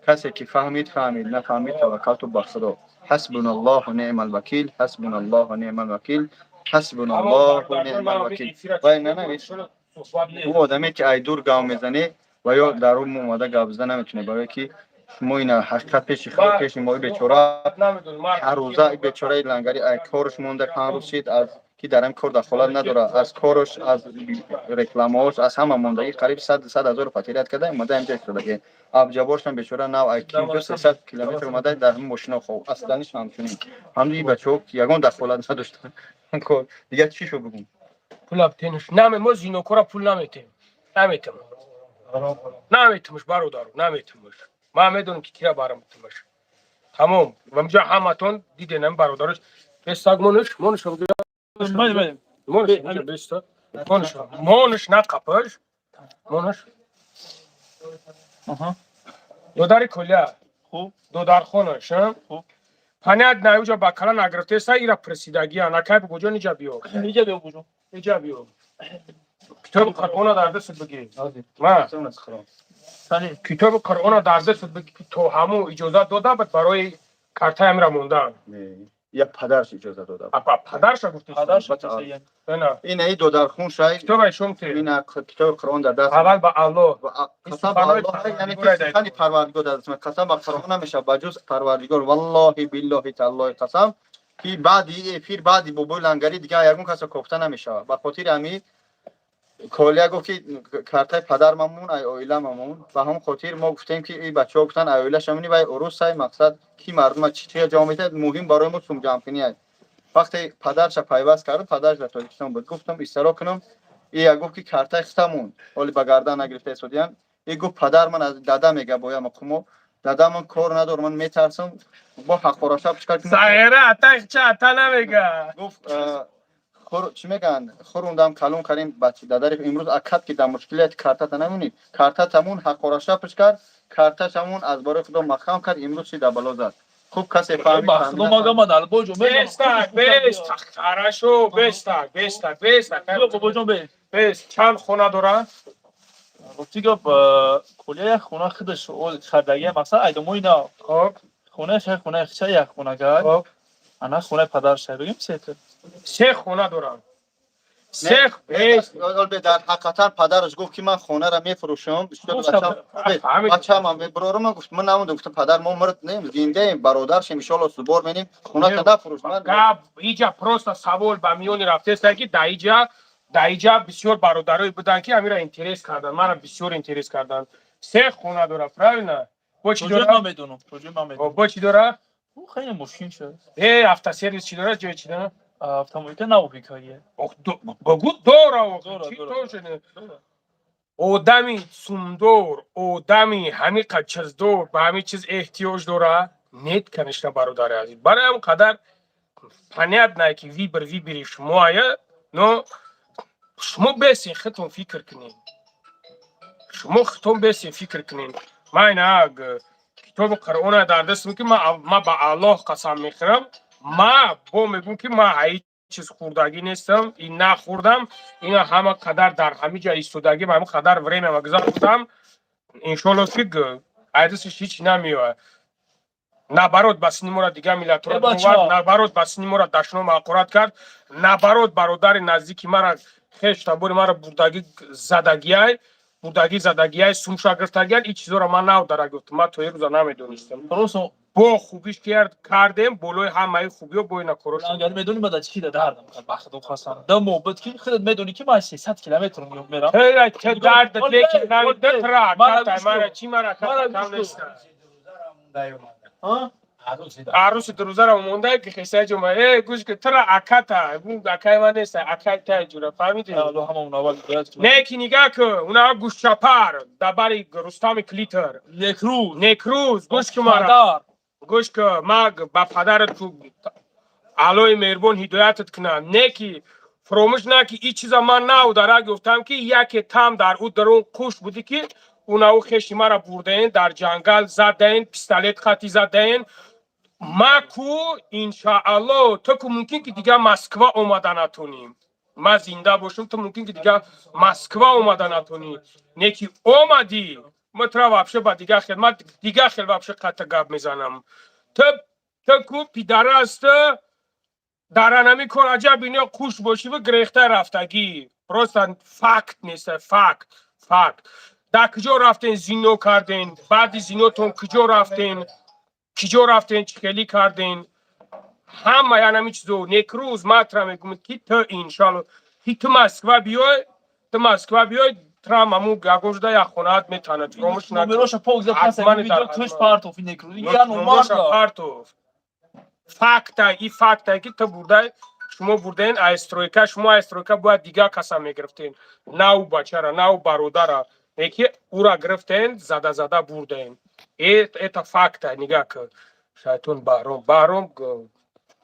касе ки фаҳмид, фаҳмид, нафаҳмид, таваккалту ба Худо. Ҳасбуналлоҳу неъмал вакил, ҳасбуналлоҳу неъмал вакил, ҳасбуналлоҳу неъмал вакил. Вай нанавис, ӯ одаме ки ай дур гав мезанӣ ва ё дар ӯ омада гап зада наметавонӣ, барое ки шумо ина ҳақиқат пеши Худо, пеши мои бечора ҳаррӯза бечораи лангари ай корш монда, 5 рӯз шид, аз ки дар ҳамин кор дахолат надорад, аз корш, аз рекламаош, аз ҳама мондагӣ, қариб сад ҳазору потерять карда, омада инҷа истодаги. Абҷаборшам бечора нав ай киҷо 300 километр омада, дар ҳамин мошино хоб. Асланиш ҳамчунин ҳамди бачаҳо ягон дахолат надоштанд. Дигар чӣ шо бигӯм? Пул абтенш наме, мо зинокора пул наметем, наметем, наметимш, бародару, наметимш. Ман медонам, ки кира барам битимш. Тамом, ва мҷа ҳаматон диден, бародарош бестак монш, монш, монш, беста монш, монш, нақапаш монш. Додари кулля додархонаш понятно, уҷа ба кала нагирифтеса, ира пресидагия накай. Бугуҷон, иҷа биё. Иҷа биё, буҷон. Иҷа биё, китоби Қуръона дар дастат бигир. Ма китоби Қуръона дар дастат бигир, ки то ҳамун иҷозат дода буд барои картаи амира мондан. Я падарш иҷозат дода. Падарша гуфти. Ина и додархун шай. Китоба шум ти. Ина китоби Қуръон дар даст. Аввал ба Аллоҳ. Қасам ба Аллоҳ, яъне ки сухани Парвардигор дар даст. Қасам ба Қуръон намешавад, ба ҷуз Парвардигор, валлоҳи, биллоҳи, таллоҳи, қасам. Ки баъди эфир, баъди бобои лангарӣ дигар ягон касо кофта намешавад. Ба хотири ҳамин Колия гуфт, ки картаи падармамон, ай оиламамон. Ба ҳамон хотир мо гуфтем, ки и бачаҳо гуфтанд, ай оилашамони вай урусай. Мақсад, ки мардума чӣ чия ҷавоб медиҳад, муҳим барои мо сумҷамъкунӣ ай. Вақте падарша пайваст кард, падарш дар Тоҷикистон буд, гуфтам, истиро кунам. Ия гуфт, ки картаи хитамон оли ба гардан нагирифта истодиян. И гуфт, падар ман аз дада мега, боя мақумо дада ман кор надорам, ман метарсам, бо ҳақораша чикар. Сағира ата ча ата намега. Гуфт, хур чӣ мегӯянд, хурундам, калон кардем бачи дадари. Имрӯз акад ки дар мушкилияти картата намонӣ, картатамон ҳақораша пуш кард, карташамон аз бораи худо махам кард. Имрӯз чи дар бало зад, хуб касе фаҳмид. Ба худо мага ман албоҷо. Бестак, бестак, хорошо, бестак, бестак, бестак. Бобоҷон, бе. Бес, чанд хона дора? Рости гап, Колия як хона худаш хардагия, масалан, айдомои нав. Хонааш як хонаи хича, як хона гай. Ана хонаи падарша, бигем, сета. Се хона дорам. Се, бес. Дар ҳақиқатан падараш гуфт, ки ман хонаро мефурӯшам. Фаҳмид. Бачаам бирорама гуфт, ман намондам. Гуфтам, падар, мо мурд нем, зиндаем, бародаршем, иншоалло субор менем, хоната нафурӯш. Ман Гап иҷа просто савол ба миёни рафтеста, ки даиҷа бисёр бародарое буданд, ки амира интерес карданд, мара бисёр интерес карданд. Се хона дора, правильно? Бо чӣ Тоҷои дора? Ман медонам, тоҷои ман медонам. Бо чӣ дора? Ӯ хеле мошин шуд. Э, автосервис чӣ дора, ҷои чӣ дора? Автомобилка навбикагия. Ох, богу дора, ох, Дора, чӣ дора. тоже не. Одами сумдор, одами ҳамиқа чиздор ба ҳамин чиз эҳтиёҷ дора? Нет, конечно, бародари азиз. Барои ҳам қадар понятно, ки выбор выбори шумоая, но шумо бесен худтон фикр кунед, шумо худтон бесен фикр кунед. Ман ина китоби Қуръона дар дастам, ки ма ба Аллоҳ қасам мехӯрам, ма бо мегӯм, ки ма ҳеҷ чиз хӯрдагӣ нестам и нахӯрдам. Ина ҳама қадар дар ҳамин ҷа истодагӣ, ҳама қадар время ма гузарондам. Иншолло, ки айдисиш ҳеҷ намеояд. Наоборот, ба сини мора дигар миллатро Э, бача. овард, наоборот, ба сини мора дашном ҳақорат кард, наоборот, бародари наздики мара, хеш табори мара бурдагӣ задагиай, бурдагӣ задагиай, сумша гирифтагиай. Ин чизоро ман нав дара гуфтам, ман то ирӯза намедонистам. Просто Бо хубиш кардем, болои ҳамаи хубиё бо ина коро шуд. Лангари, медонӣ, ман дар чӣ дардам кард? Ба худо қасам, да моҳ буд, ки худат медонӣ, ки ман 300 километр мерам. Те дард лекин навидатра Мара ката гӯш мара кун. чӣ мара Мара ката кам гӯш кун. неста. А? Арӯси дурӯзаро монда, ки хисаи ҷума. Э, гӯш ки, тра аката акай ман неста, акай тай ҷура, фаҳмидӣ? Алло, ҳамон аввал ҳидоят кунад. Не, ки нигаҳ ку, уна гӯшчапар дабари Рустами Клитер. Некрӯз. Некрӯз, гӯш ку мара. Падар. Гӯш ку, ма ба падарат ку Аллои меҳрубон ҳидоятат кунад. Не, ки фуромӯш на, ки ин чиза ман нав дара гуфтам, ки яке там дар ӯ дарун қуш будӣ, ки унау хеши мара бурдаен, дар ҷангал задаен, пистолет хати задаен. Ма ку иншаалло, ту ку мумкин, ки дигар Москва омада натонӣ. Ма зинда бошам, ту мумкин, ки дигар Москва омада натонӣ. Не, ки омадӣ, ма тра вообще ба дигар хел, ма дигар хел вообще қатъ гап мезанам. Ту ку пидараст дар анами кор, аҷаб ино қуш бошӣ ва грехта рафтагӣ. Просто факт нест, факт, факт. Дар куҷо рафтен, зино карден, баъди зинотон куҷо рафтен, киҷо рафтен, чӣ хелӣ карден, ҳама янами чизо. Некрӯз матра мегӯм, ки ту иншалло, ки ту Москва биёй, ту Москва биёй, трам аму ягон шуда як хонаат метанад, фуромӯш накун. Номероша пок за паса. Ҳатман. Видео дар туш ҳатман. Партов некрӯз я Номероша номарда. Партов. Факта и факта, ки ту бурдай, шумо бурдаен ай стройка, шумо ай стройка бояд дигар каса мегирифтен, на ӯ бачара, на ӯ бародара, неки ӯра гирифтен, зада зада бурдаен. Это факта. Нигаҳ кун, шайтон Баҳром, Баҳром,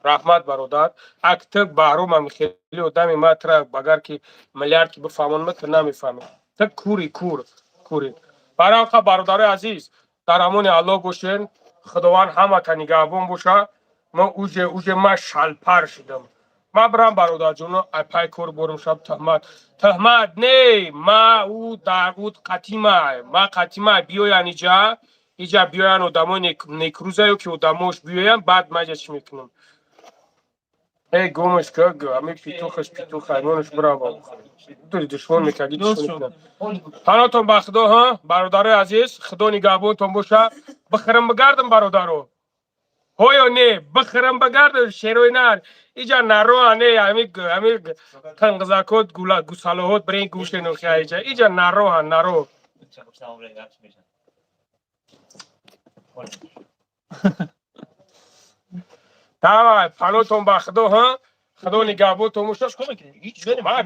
раҳмат, бародар. Ак ту Баҳром ами хеле одами, ма тра агар ки миллиард ки бифаҳмонам, ту намефаҳмӣ, ту кури, кур, кури. Барои бародарои азиз, дар амони Аллоҳ бошен, Худованд ҳамата нигаҳбон боша. Ма уже ма шалпар шудам, ма бирам, бародарҷоно, айпай кор борам шаб. Тӯҳмат, тӯҳмат не, ма ӯ дар ӯ қатима, ма қатима биёян иҷа, иҷа биёян одамои некрӯзаё, ки одамош биёян, баъд ма иҷа чӣ мекунам. Э, гомаш ка, ами петухаш, петух, аймонаш бирава. Душмон мекарди, душмон мекунад. Панотон ба Худо, ҳа, бародарои азиз, Худо нигаҳбонтон боша. Бихӯрам, бигардам, бародаро. Ҳоё не, бихӯрам, багардам, шерои нар иҷа нароа не, ами қанғизакот, гусалоҳот бирен гӯшенохия, иҷа нароҳа наро. Давай, панотон ба худо, ҳа, худо нигаҳботон бошад.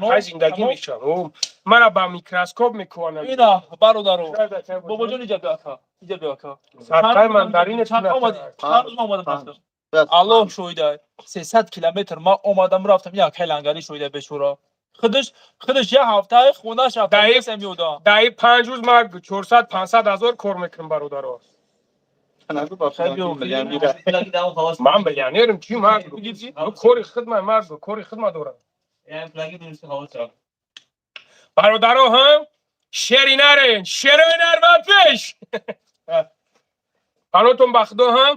Ман зиндагӣ мешавам, мара ба микроскоп мекунам. Ина, бародаро, бобоҷон, иҷа биё, ака, иҷа биё, ака. Садқаи мандарин. Чанд омадӣ? Чанд рӯз ма омадам, рафтам, Аллоҳ шоҳида, 300 километр ма омадам, рафтам. Як хелангари шоҳида, бечора, худаш як ҳафтаи хонаш рафта меода. Даи 5 рӯз ма 400, 500 ҳазор кор мекунам, бародаро. Ман миллионерам, чӣ? Ман кори хидма, ман кори хидма дорам, бародаро. Ҳам шери нарен, шерои нар ба пеш. Панотон ба худо, ҳам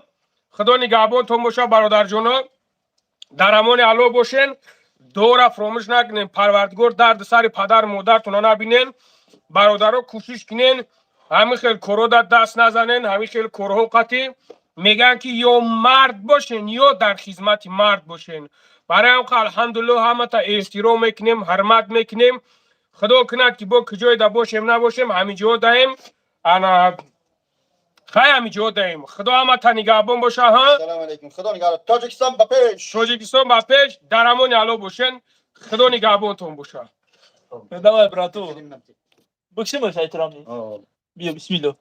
худо нигаҳбонтон боша, бародарҷоно, дар амони Аллоҳ бошен. Дуора фуромӯш накунен, Парвардигор дарди сари падару модартона набинен. Бародаро, кӯшиш кунен, ҳамин хел корҳо даст назанен. Ҳамин хел корҳо қатӣ мегӯянд, ки ё мард бошен, ё дар хизмати мард бошен. Барои ҳам, алҳамдулилло, ҳамата эҳтиром мекунем, ҳурмат мекунем. Худо кунад, ки бо куҷоеда бошем, набошем, ҳамин ҷо даем. Ана хай, ҳамин ҷо даем. Худо ҳамата нигаҳбон боша, ҳа. Салом алейкум, худо нигаҳдор, Тоҷикистон ба пеш! Тоҷикистон ба пеш! Дар амони Алло бошен, худо нигаҳбонтон боша. Давай, брату, бикшимаш, эҳтиромни. Биё, бисмилло.